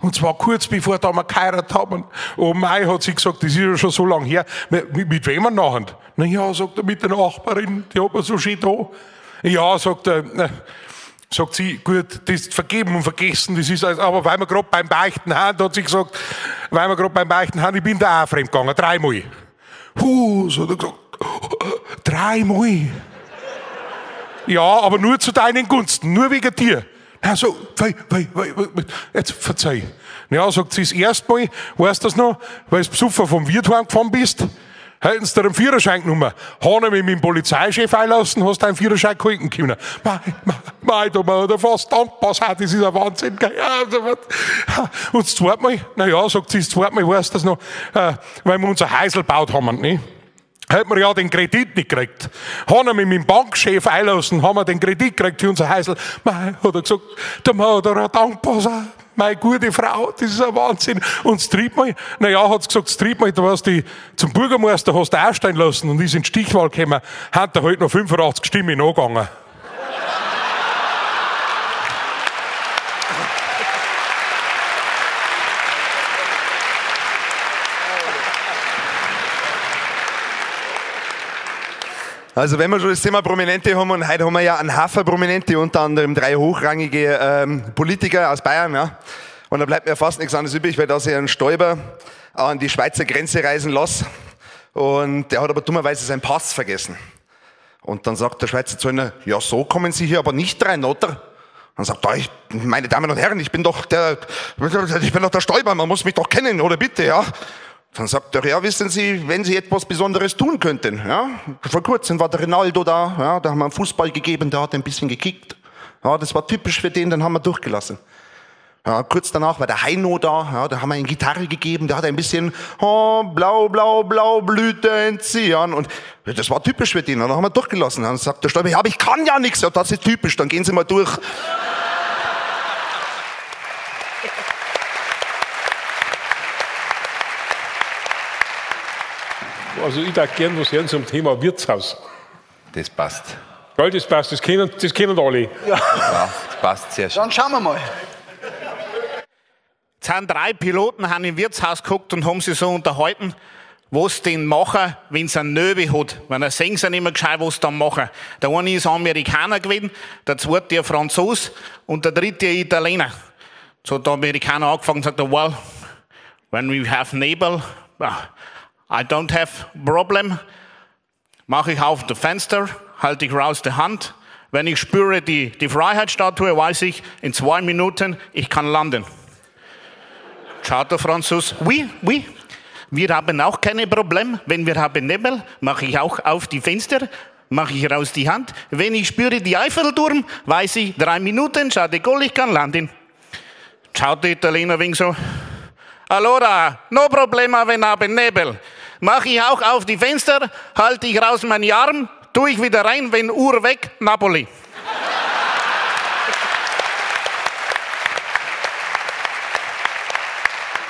Und zwar kurz bevor da wir geheiratet haben. Oh mei, hat sie gesagt, das ist ja schon so lange her. Mit wem nachher? Na ja, sagt er, mit der Nachbarin, die hat man so schön da. Ja, sagt er, na, sagt sie, gut, das ist vergeben und vergessen, das ist alles, aber weil wir grad beim Beichten haben, hat sie gesagt, weil wir grad beim Beichten haben, ich bin da auch fremdgegangen, 3-mal. Huh, so hat er gesagt, 3-mal. Ja, aber nur zu deinen Gunsten, nur wegen dir. Na, so, jetzt verzeih. Ja, sagt sie, das erste Mal, weißt du das noch, weil du besoffen vom Wirt heimgefahren bist, hätten sie dir einen Führerschein genommen. Haben mich mit dem Polizeichef einlassen, hast deinen Führerschein gehalten können. Mei, da war er fast dankbar sein, das ist ein Wahnsinn. Und das zweite Mal, na ja, sagt sie, das zweite Mal, weißt du das noch, weil wir unser Häusl gebaut haben, ne? Hätten wir ja den Kredit nicht gekriegt. Haben wir mit dem Bankchef einlassen, haben wir den Kredit gekriegt für unser Häusl. Mei, hat er gesagt, da muss er dankbar sein. Meine gute Frau, das ist ein Wahnsinn. Und das dritte Mal, na ja, hat sie gesagt, das dritte Mal, da warst du zum Bürgermeister, hast du aussteigen lassen und ist in die Stichwahl gekommen, hat er halt noch 85 Stimmen nachgegangen. Also wenn wir schon das Thema Prominente haben, und heute haben wir ja einen Haufen Prominente, unter anderem 3 hochrangige Politiker aus Bayern, ja. Und da bleibt mir fast nichts anderes übrig, weil da sich einen Stoiber an die Schweizer Grenze reisen lasse. Und der hat aber dummerweise seinen Pass vergessen. Und dann sagt der Schweizer Zöllner, ja, so kommen Sie hier aber nicht rein, oder? Dann sagt er, meine Damen und Herren, ich bin doch der Stoiber, man muss mich doch kennen, oder bitte, ja. Dann sagt er, ja, wissen Sie, wenn Sie etwas Besonderes tun könnten, ja. Vor kurzem war der Ronaldo da, ja, da haben wir einen Fußball gegeben, der hat ein bisschen gekickt. Ja, das war typisch für den, den haben wir durchgelassen. Ja, kurz danach war der Heino da, ja, da haben wir ihm Gitarre gegeben, der hat ein bisschen, oh, blau, blau, blau, Blüte entziehen. Und das war typisch für den, und dann haben wir durchgelassen. Dann sagt der Stoiber, ja, aber ich kann ja nichts, ja, das ist typisch, dann gehen Sie mal durch. Also ich darf gern was hören zum Thema Wirtshaus. Das passt. Gell, das passt, das kennen alle. Ja. Ja, das passt sehr schön. Dann schauen wir mal. Jetzt sind 3 Piloten haben im Wirtshaus geguckt und haben sich so unterhalten, was denn machen, wenn sie einen Nöbe hat. Weil dann sehen sie nicht mehr gescheit, was sie dann machen. Der eine ist Amerikaner gewesen, der zweite ein Franzos und der dritte ein Italiener. So hat der Amerikaner angefangen und sagt, well, when we have Nebel, I don't have problem. Mache ich auf das Fenster, halte ich raus die Hand. Wenn ich spüre die Freiheitsstatue, weiß ich, in 2 Minuten, ich kann landen. Schaut der Franzos, oui, oui, wir haben auch keine Probleme. Wenn wir haben Nebel, mache ich auch auf die Fenster, mache ich raus die Hand. Wenn ich spüre die Eiffelturm, weiß ich, 3 Minuten, schaut die Goal, ich kann landen. Schaut der Italiener wegen so, allora, no problema, wenn haben Nebel. Mache ich auch auf die Fenster, halte ich raus meinen Arm, tue ich wieder rein, wenn Uhr weg, Napoli.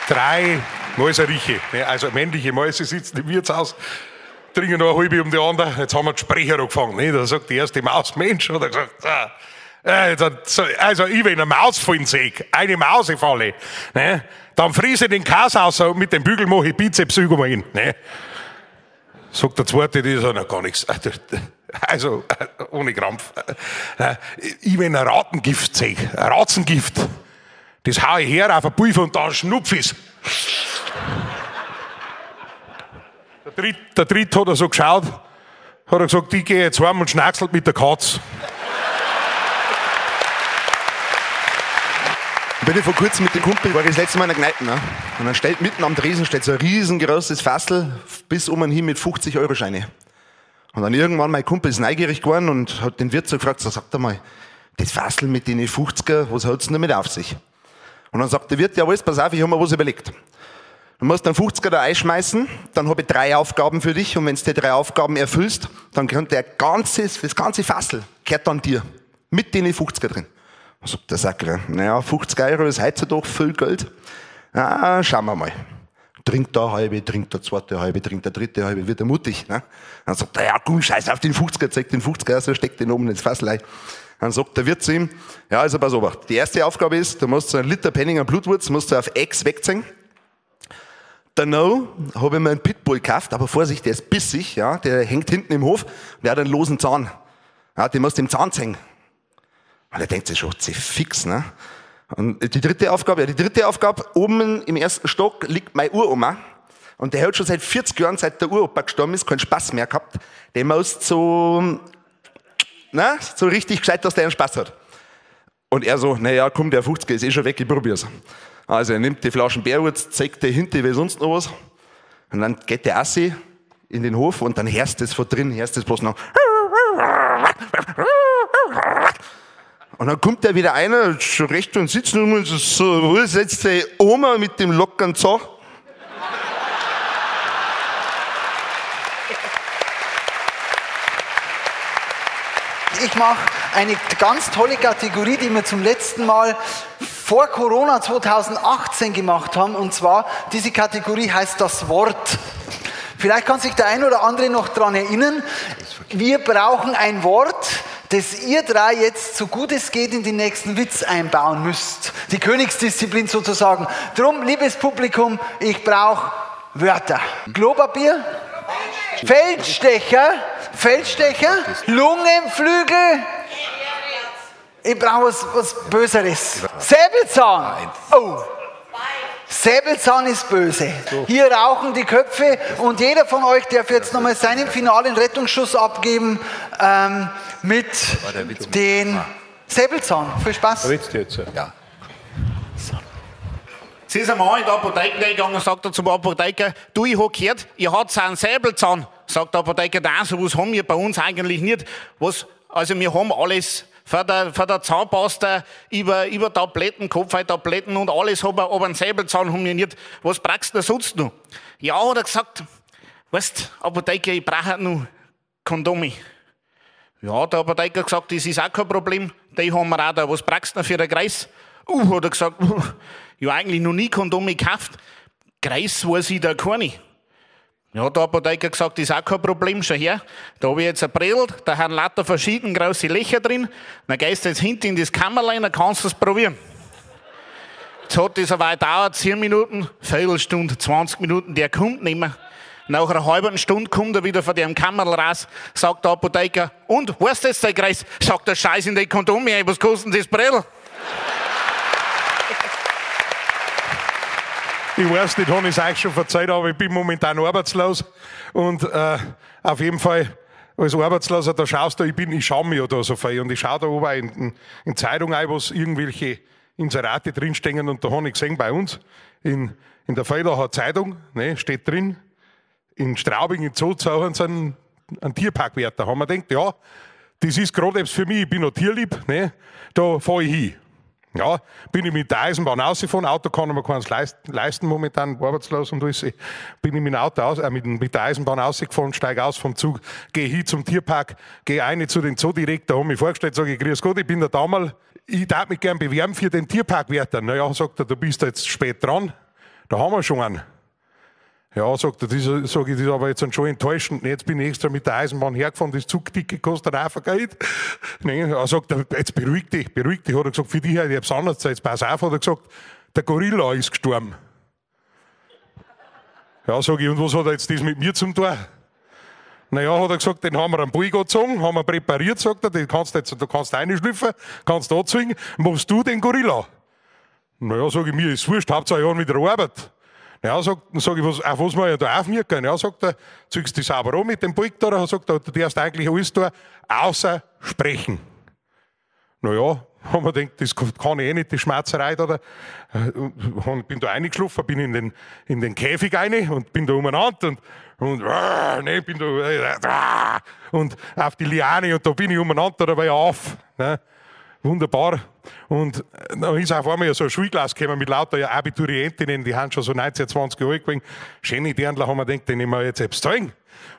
Drei Mäuseriche, also männliche Mäuse sitzen im Wirtshaus, trinken noch eine halbe um die andere. Jetzt haben wir die Sprecher angefangen. Ne? Da sagt die erste Maus, Mensch, hat er gesagt, also ich, wenn eine Maus fallen sehe, eine Mausefalle, ne, dann friese ich den Kas aus und mit dem Bügel mache ich Bizepsübungen hin. Ne. Sagt der zweite, die sagt noch gar nichts. Also, ohne Krampf. Ich, wenn ein Ratengift sehe, ein Ratzengift, das hau ich her auf ein Pulver und dann schnupf ich's. Der dritte hat er so geschaut, hat er gesagt, ich gehe jetzt heim und schnackselt mit der Katze. Bin ich vor kurzem mit dem Kumpel, war ich das letzte Mal in der Kneipe, ne? Und dann stellt mitten am Tresen steht so ein riesengroßes Fassel bis um hin mit 50-Euro-Scheine. Und dann irgendwann, mein Kumpel ist neugierig geworden und hat den Wirt so gefragt, so, sagt er mal, das Fassel mit den 50er, was hat's denn damit auf sich? Und dann sagt der Wirt, ja, alles, pass auf, ich hab mir was überlegt. Du musst einen 50er da einschmeißen, dann hab ich 3 Aufgaben für dich und wenn du die 3 Aufgaben erfüllst, dann kommt das ganze Fassel, gehört dann dir, mit den 50er drin. Sagt der Sacker, naja, 50 Euro ist heutzutage viel Geld. Ah, schauen wir mal. Trinkt der halbe, trinkt der zweite halbe, trinkt der dritte halbe, wird er mutig. Ne? Dann sagt er, ja gut, scheiß auf den 50er, zeigt den 50er, so steckt den oben ins Fassel ein. Dann sagt der Wirt zu ihm, ja, also pass auf, die erste Aufgabe ist, du musst so einen Liter Penninger Blutwurz, musst du auf Ex wegziehen. Danach habe ich mir einen Pitbull gekauft, aber Vorsicht, der ist bissig, ja, der hängt hinten im Hof, der hat einen losen Zahn. Ja, den musst du im Zahn ziehen. Und er denkt sich schon, fix, ne? Und die dritte Aufgabe, oben im ersten Stock liegt meine Uroma. Und der hat schon seit 40 Jahren, seit der Uropa gestorben ist, keinen Spaß mehr gehabt. Der muss so ne? So richtig gescheit, dass der einen Spaß hat. Und er so, naja, komm, der 50er ist eh schon weg, ich probier's. Also er nimmt die Flaschen Bärwurz, zeigt der hinten wie sonst noch was. Und dann geht der Assi in den Hof und dann hörst du es von drin, hörst du es bloß noch. Und dann kommt der wieder einer, schon recht und sitzt und so, setzt die Oma mit dem lockeren Zahn. Ich mache eine ganz tolle Kategorie, die wir zum letzten Mal vor Corona 2018 gemacht haben. Und zwar, diese Kategorie heißt das Wort. Vielleicht kann sich der ein oder andere noch daran erinnern. Wir brauchen ein Wort, das ihr drei jetzt, so gut es geht, in den nächsten Witz einbauen müsst. Die Königsdisziplin sozusagen. Drum, liebes Publikum, ich brauche Wörter. Klopapier, Feldstecher, Feldstecher, Lungenflügel. Ich brauche was Böseres. Säbelzahn. Oh. Säbelzahn ist böse. Hier rauchen die Köpfe und jeder von euch darf jetzt nochmal seinen finalen Rettungsschuss abgeben mit den Säbelzahn. Viel Spaß. Ja. Sie ist einmal in die Apotheke gegangen und sagt er zum Apotheker, du, ich hab gehört, ihr habt einen Säbelzahn. Sagt der Apotheker, nein, sowas haben wir bei uns eigentlich nicht. Was, also wir haben alles. Von der Zahnpasta über Tabletten, Kopfweh-Tabletten und alles haben wir, aber einen Säbelzahn haben wir nicht. Was brauchst du denn sonst noch? Ja, hat er gesagt, weißt, Apotheker, ich brauche noch Kondome. Ja, der Apotheker hat gesagt, das ist auch kein Problem, die haben wir auch da. Was brauchst du denn für einen Kreis? Hat er gesagt, ich habe eigentlich noch nie Kondome gekauft. Kreis weiß ich da keine. Ja, der Apotheker hat gesagt, das ist auch kein Problem, schau her. Da habe ich jetzt ein Bredel, da haben lauter verschieden große Löcher drin. Dann gehst du jetzt hinten in das Kammerlein, dann kannst du es probieren. Jetzt hat das aber gedauert, 10 Minuten, Viertelstunde, 20 Minuten, der kommt nicht mehr. Nach einer halben Stunde kommt er wieder von dem Kammerl raus, sagt der Apotheker, und, weißt du jetzt, der Kreis? Sagt der Scheiß in die Kondome ein, was kostet denn das Bredel? Ich weiß nicht, habe ich es euch schon verzeiht, aber ich bin momentan arbeitslos. Und auf jeden Fall, als Arbeitsloser, da schaust du, ich schaue mir ja da so viel. Und ich schaue da oben in Zeitung ein, was irgendwelche Inserate drinstehen. Und da habe ich gesehen, bei uns in der Feilacher Zeitung, ne, steht drin, in Straubing, in Zoo, haben sie einen Tierparkwärter. Da haben wir gedacht, ja, das ist gerade etwas für mich, ich bin noch tierlieb, ne, da fahre ich hin. Ja, bin ich mit der Eisenbahn rausgefahren, Auto kann ich mir keins leisten momentan, arbeitslos und alles. Bin ich mit dem Auto mit der Eisenbahn rausgefahren, steige aus vom Zug, gehe hin zum Tierpark, gehe rein zu den Zoodirektor, habe mich vorgestellt, sage ich, grüß Gott, ich bin der Damal, ich darf mich gern bewerben für den Tierparkwärter. Naja, sagt er, du bist jetzt spät dran, da haben wir schon einen. Ja, sagt er, das, sag ich, das ist aber jetzt schon enttäuschend. Jetzt bin ich extra mit der Eisenbahn hergefahren, das Zugticket kostet einfach Geld. Nee, er sagt, jetzt beruhig dich, hat er gesagt, für dich hätte ich etwas anderes, jetzt pass auf, hat er gesagt, der Gorilla ist gestorben. Ja, sag ich, und was hat er jetzt das mit mir zum tun? Naja, hat er gesagt, den haben wir am Ball gezogen, haben wir präpariert, sagt er, den kannst du jetzt, du kannst reinschlüpfen, kannst anziehen, machst du den Gorilla? Naja, sag ich, mir ist wurscht, Hauptsache ich habe wieder Arbeit. Ja, sag ich, auf was man ja da aufmerken. Ja, sagt er, ziehst du sauber an mit dem Pulk da, sagt er, du darfst eigentlich alles da, außer sprechen. Naja, haben wir gedacht, das kann ich eh nicht, die Schmerzerei da. Bin da reingeschlafen, bin in den Käfig rein und bin da umeinander und nee, bin da und auf die Liane und da bin ich umeinander, da war ich auf. Ne? Wunderbar. Und dann ist auf einmal so ein Schulglas gekommen mit lauter Abiturientinnen, die haben schon so 19, 20 Jahre gewesen. Schöne Dirndl, haben wir gedacht, den nehmen wir jetzt selbst zeigen.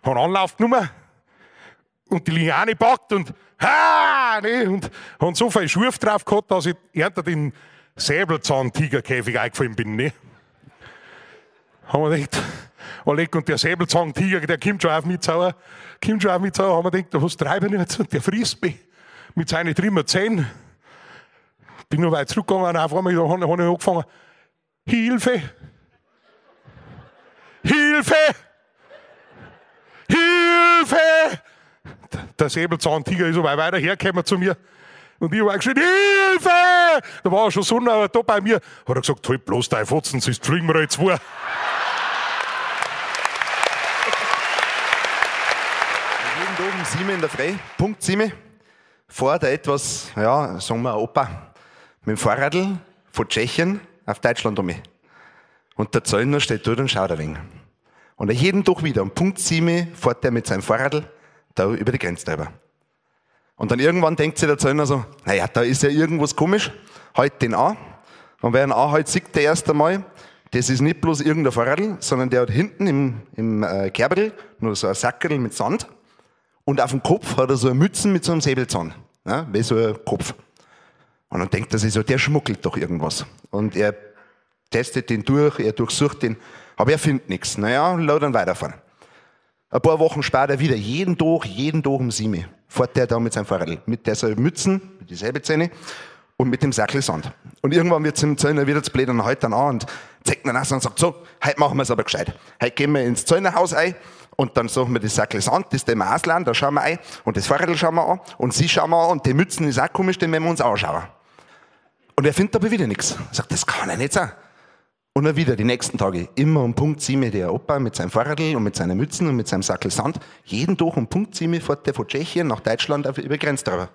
Haben Anlauf genommen und die Liane packt und ha, ne, und haben so viel Schurf drauf gehabt, dass ich unter den Säbelzahntigerkäfig eingefallen bin. Ne? Haben wir gedacht, oh, und der Säbelzahntiger, der kommt schon auf mich zu, haben wir gedacht, was treibe ich jetzt? Und der frisst mich mit seinen 3 Zähnen. Bin noch weit zurückgegangen und auf einmal habe ich angefangen, Hilfe! Hilfe! Hilfe! Der Säbelzahntiger ist aber weiter hergekommen zu mir. Und ich habe geschrien, Hilfe! Da war er schon Sonne da bei mir. Hat er gesagt, halt bloß dein Fotzen, sonst fliegen wir jetzt zwei. Jeden Tag um 7 in der Früh, Punkt 7, Fährt er etwas, ja, sagen wir, Opa, mit dem Fahrradl von Tschechien auf Deutschland um. Und der Zöllner steht dort und schaut ein wenig. Und jeden Tag wieder, um Punkt 7 fährt er mit seinem Fahrradl da über die Grenze drüber. Und dann irgendwann denkt sich der Zöllner so, naja, da ist ja irgendwas komisch, halt den an. Und wer ihn anhält, sieht der erst einmal, das ist nicht bloß irgendein Fahrradl, sondern der hat hinten im Kerbel nur so ein Sackerl mit Sand und auf dem Kopf hat er so eine Mütze mit so einem Säbelzahn, ne, wie so ein Kopf. Und dann denkt er sich so, der schmuggelt doch irgendwas. Und er testet den durch, er durchsucht den, aber er findet nichts. Naja, lass dann weiterfahren. Ein paar Wochen später wieder, jeden Tag um 7 fährt der da mit seinem Fahrradl, mit der Mützen, mit den Säbelzähne und mit dem Sackel Sand. Und irgendwann wird es dem Zöllner wieder zu blöd und hält dann an und zeigt dann an und sagt, so, heute machen wir es aber gescheit. Heute gehen wir ins Zöllnerhaus ein und dann suchen wir das Sackel Sand, das dem wir ausladen, da schauen wir ein und das Fahrradl schauen wir an und sie schauen wir an und die Mützen ist auch komisch, den werden wir uns anschauen. Und er findet aber wieder nichts. Er sagt, das kann ja nicht sein. Und dann wieder die nächsten Tage, immer um Punkt 7 der Opa mit seinem Fahrradl und mit seinen Mützen und mit seinem Sackel Sand. Jeden Tag um Punkt 7 fährt der von Tschechien nach Deutschland über Grenze drüber.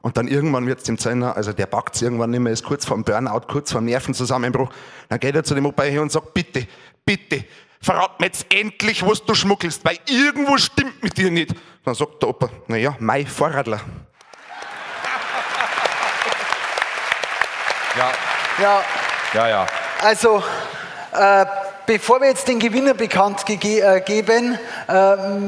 Und dann irgendwann wird es dem Zöllner, also der packt es irgendwann nicht mehr, ist kurz vorm Burnout, kurz vorm Nervenzusammenbruch. Dann geht er zu dem Opa hin und sagt, bitte, bitte, verrat mir jetzt endlich, was du schmuggelst, weil irgendwo stimmt mit dir nicht. Dann sagt der Opa, naja, mein Fahrradler. Ja. Ja. Ja, ja. Also, bevor wir jetzt den Gewinner bekannt geben,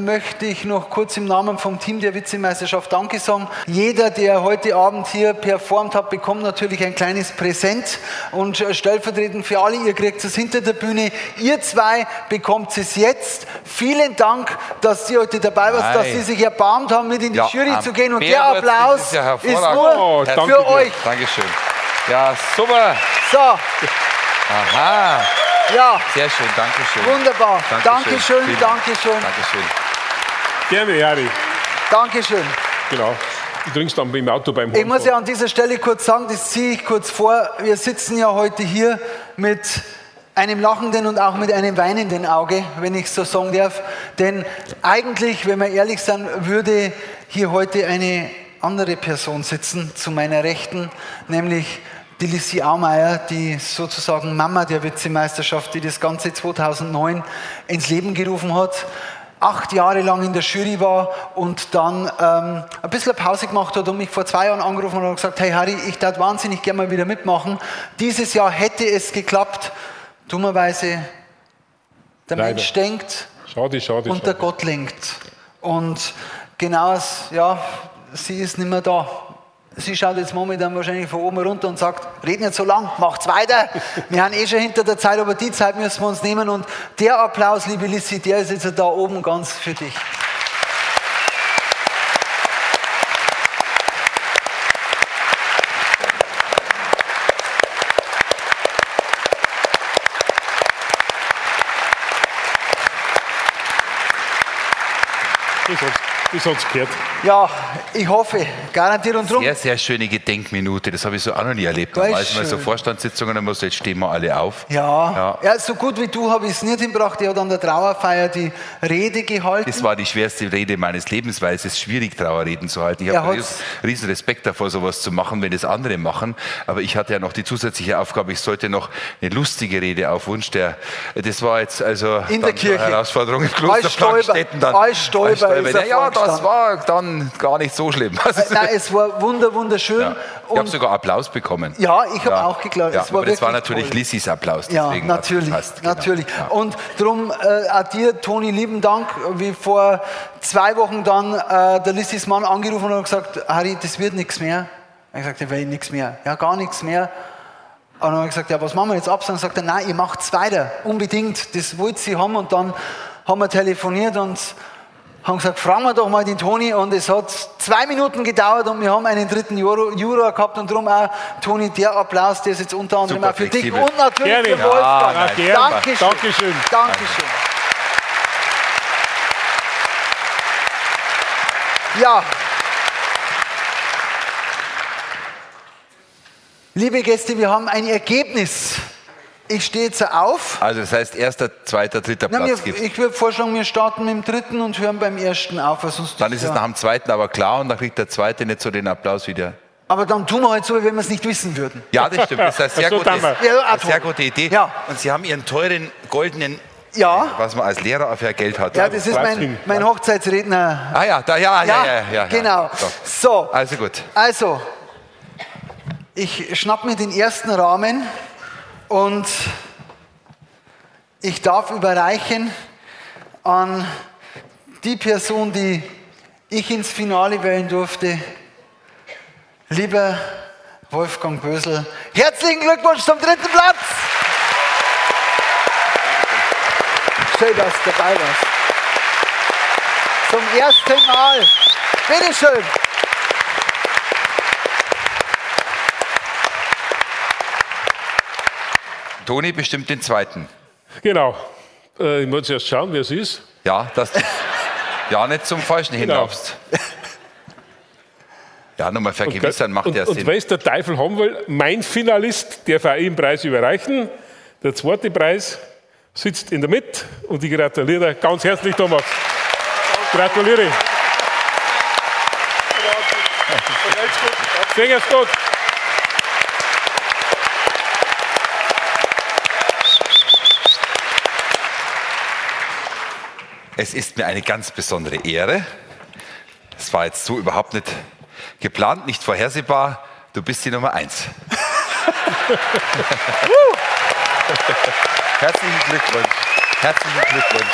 möchte ich noch kurz im Namen vom Team der Witzemeisterschaft Danke sagen. Jeder, der heute Abend hier performt hat, bekommt natürlich ein kleines Präsent. Und stellvertretend für alle, ihr kriegt es hinter der Bühne. Ihr zwei bekommt es jetzt. Vielen Dank, dass ihr heute dabei wart, dass Sie sich erbarmt haben, mit in die Jury zu gehen. Und der Applaus ist nur für euch. Dankeschön. Ja, super. So. Aha. Ja. Sehr schön, danke schön. Wunderbar. Dankeschön, dankeschön. Dankeschön. Gerne, Harry. Dankeschön. Genau. Du trinkst dann im Auto beim Ich muss ja an dieser Stelle kurz sagen, das ziehe ich kurz vor. Wir sitzen ja heute hier mit einem lachenden und auch mit einem weinenden Auge, wenn ich so sagen darf. Denn eigentlich, wenn wir ehrlich sind, würde hier heute eine andere Person sitzen, zu meiner Rechten, nämlich die Lissi Aumeier, die sozusagen Mama der Witzemeisterschaft, die das Ganze 2009 ins Leben gerufen hat, 8 Jahre lang in der Jury war und dann ein bisschen Pause gemacht hat und mich vor 2 Jahren angerufen hat und gesagt, hey Harry, ich darf wahnsinnig gerne mal wieder mitmachen. Dieses Jahr hätte es geklappt. Dummerweise, der Leider. Mensch denkt schade, schade, und schade. Der Gott lenkt. Und genau, ja, sie ist nicht mehr da. Sie schaut jetzt momentan wahrscheinlich von oben runter und sagt, red nicht so lang, macht's weiter. Wir haben eh schon hinter der Zeit, aber die Zeit müssen wir uns nehmen. Und der Applaus, liebe Lissi, der ist jetzt da oben ganz für dich. Das hat's gehört. Ja, ich hoffe, garantiert und drum. Sehr, sehr schöne Gedenkminute, das habe ich so auch noch nie erlebt. Da war es mal so Vorstandssitzungen, da muss jetzt stehen wir alle auf. Ja, ja. Ja, so gut wie du habe ich es nicht hinbracht. Ich habe an der Trauerfeier die Rede gehalten. Das war die schwerste Rede meines Lebens, weil es ist schwierig, Trauerreden zu halten. Ich habe riesen Respekt davor, sowas zu machen, wenn das andere machen. Aber ich hatte ja noch die zusätzliche Aufgabe, ich sollte noch eine lustige Rede auf Wunsch der, das war jetzt also in der Kirche. Herausforderung im Kloster Plankstetten dann. Als Stoiber ist er ja, das war dann gar nicht so schlimm. Also, nein, es war wunderschön. Ja. Ich habe sogar Applaus bekommen. Ja, ich habe auch geglaubt. Ja, Es war aber das war wirklich natürlich toll. Lissis Applaus. Ja, deswegen natürlich, hat's gepasst. Genau. natürlich. Ja. Und drum auch dir, Toni, lieben Dank, wie vor 2 Wochen dann der Lissis Mann angerufen hat und gesagt, Harry, das wird nichts mehr. Ich gesagt, ich will nichts mehr. Ja, gar nichts mehr. Und dann habe ich gesagt, ja, was machen wir jetzt ab? Dann sagt er, nein, ihr macht's weiter, unbedingt, das wollt sie haben. Und dann haben wir telefoniert und haben gesagt, fragen wir doch mal den Toni. Und es hat 2 Minuten gedauert und wir haben einen dritten Juror gehabt. Und darum auch, Toni, der Applaus, der ist jetzt unter anderem Super auch für dich flexibel. und natürlich Gerne. für Wolfgang. Ja, nein, Dankeschön. Dankeschön. Dankeschön. Ja. Liebe Gäste, wir haben ein Ergebnis. Ich stehe jetzt auf. Also das heißt, erster, zweiter, dritter Platz gibt es. Ich würde vorschlagen, wir starten mit dem dritten und hören beim ersten auf. Weil sonst dann ist es nach dem zweiten aber klar und dann kriegt der zweite nicht so den Applaus wieder. Aber dann tun wir halt so, wie wenn wir es nicht wissen würden. Ja, das stimmt. Das ist eine sehr gute Idee. Ja. Und Sie haben Ihren teuren goldenen, ja, was man als Lehrer auf ihr Geld hat. Ja, das ist mein Hochzeitsredner. Ah ja, da, ja. Genau. So. Also gut. Also, ich schnapp mir den ersten Rahmen und ich darf überreichen an die Person, die ich ins Finale wählen durfte. Lieber Wolfgang Bösel, herzlichen Glückwunsch zum dritten Platz! Schön, dass du dabei warst. Zum ersten Mal. Bitte schön. Toni bestimmt den zweiten. Genau. Ich muss erst schauen, wer es ist. Ja, dass du ja nicht zum Falschen hinlaufst. Ja, nochmal vergewissern macht ja Sinn. Und weil es der Teufel haben will, mein Finalist darf auch einen Preis überreichen. Der zweite Preis sitzt in der Mitte und ich gratuliere ganz herzlich, Thomas. Gratuliere. Sehr gut. Es ist mir eine ganz besondere Ehre. Es war jetzt so überhaupt nicht geplant, nicht vorhersehbar. Du bist die Nummer 1. Herzlichen Glückwunsch. Herzlichen Glückwunsch.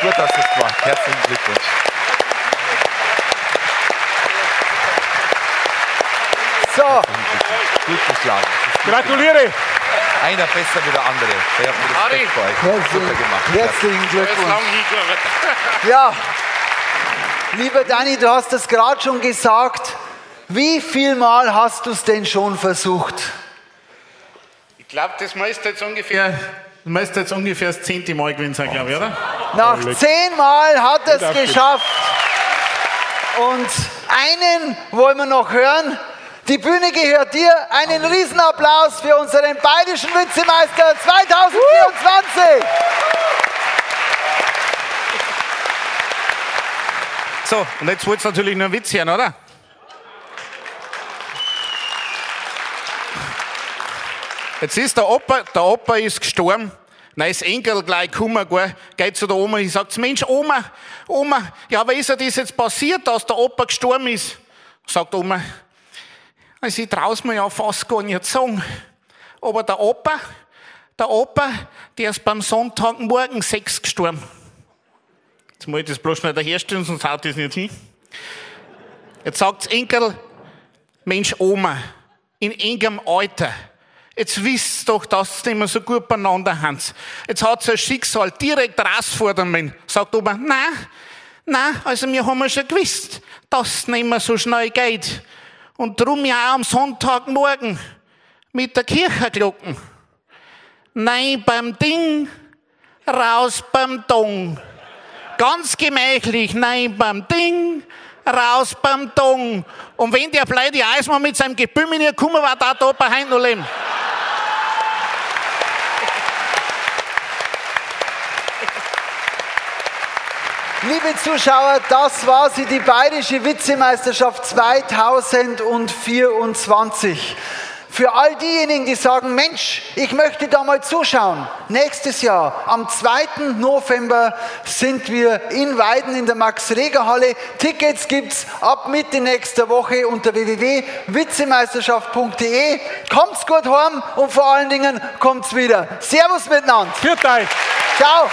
Gut, dass du es gemacht hast. Herzlichen Glückwunsch. So. Gut geschlagen. Gratuliere. Einer besser wie der andere. Ich habe Respekt vor euch. Super gemacht. Herzlichen Glückwunsch. Ja. Lieber Dani, du hast das gerade schon gesagt. Wie viel Mal hast du es denn schon versucht? Ich glaube, das müsste jetzt ungefähr das 10. Mal gewesen sein, glaube ich, oder? Nach 10 Mal hat er es geschafft. Und einen wollen wir noch hören. Die Bühne gehört dir. Einen Riesenapplaus für unseren bayerischen Witzemeister 2024. So, und jetzt wollt ihr natürlich noch einen Witz hören, oder? Jetzt ist der Opa ist gestorben. Nein, das Enkel gleich gekommen, gell, geht zu der Oma und sagt, Mensch, Oma, Oma, ja, aber ist ja das jetzt passiert, dass der Opa gestorben ist? Sagt Oma, also ich trau's mir ja fast gar nicht sagen. Aber der Opa, der ist beim Sonntagmorgen 6 gestorben. Jetzt muss ich das bloß schnell daherstellen, sonst haut das nicht hin. Jetzt sagt das Enkel, Mensch, Oma, in engem Alter, jetzt wisst doch, dass sie nicht mehr so gut beieinander haben. Jetzt hat sie ein Schicksal direkt rausfordern müssen. Sagt Oma, nein, also wir haben ja schon gewusst, dass es nicht mehr so schnell geht. Und drum ja auch am Sonntagmorgen mit der Kirchenglocken. Nein beim Ding, raus beim Dong. Ganz gemächlich, nein beim Ding, raus beim Dong. Und wenn der blöde Eismann mit seinem Gebümmel nicht gekommen war, da der Opa heute noch leben. Liebe Zuschauer, das war sie, die Bayerische Witzemeisterschaft 2024. Für all diejenigen, die sagen, Mensch, ich möchte da mal zuschauen. Nächstes Jahr, am 2. November, sind wir in Weiden in der Max-Reger-Halle. Tickets gibt's ab Mitte nächster Woche unter www.witzemeisterschaft.de. Kommt's gut heim und vor allen Dingen kommt's wieder. Servus miteinander. Viert euch. Ciao.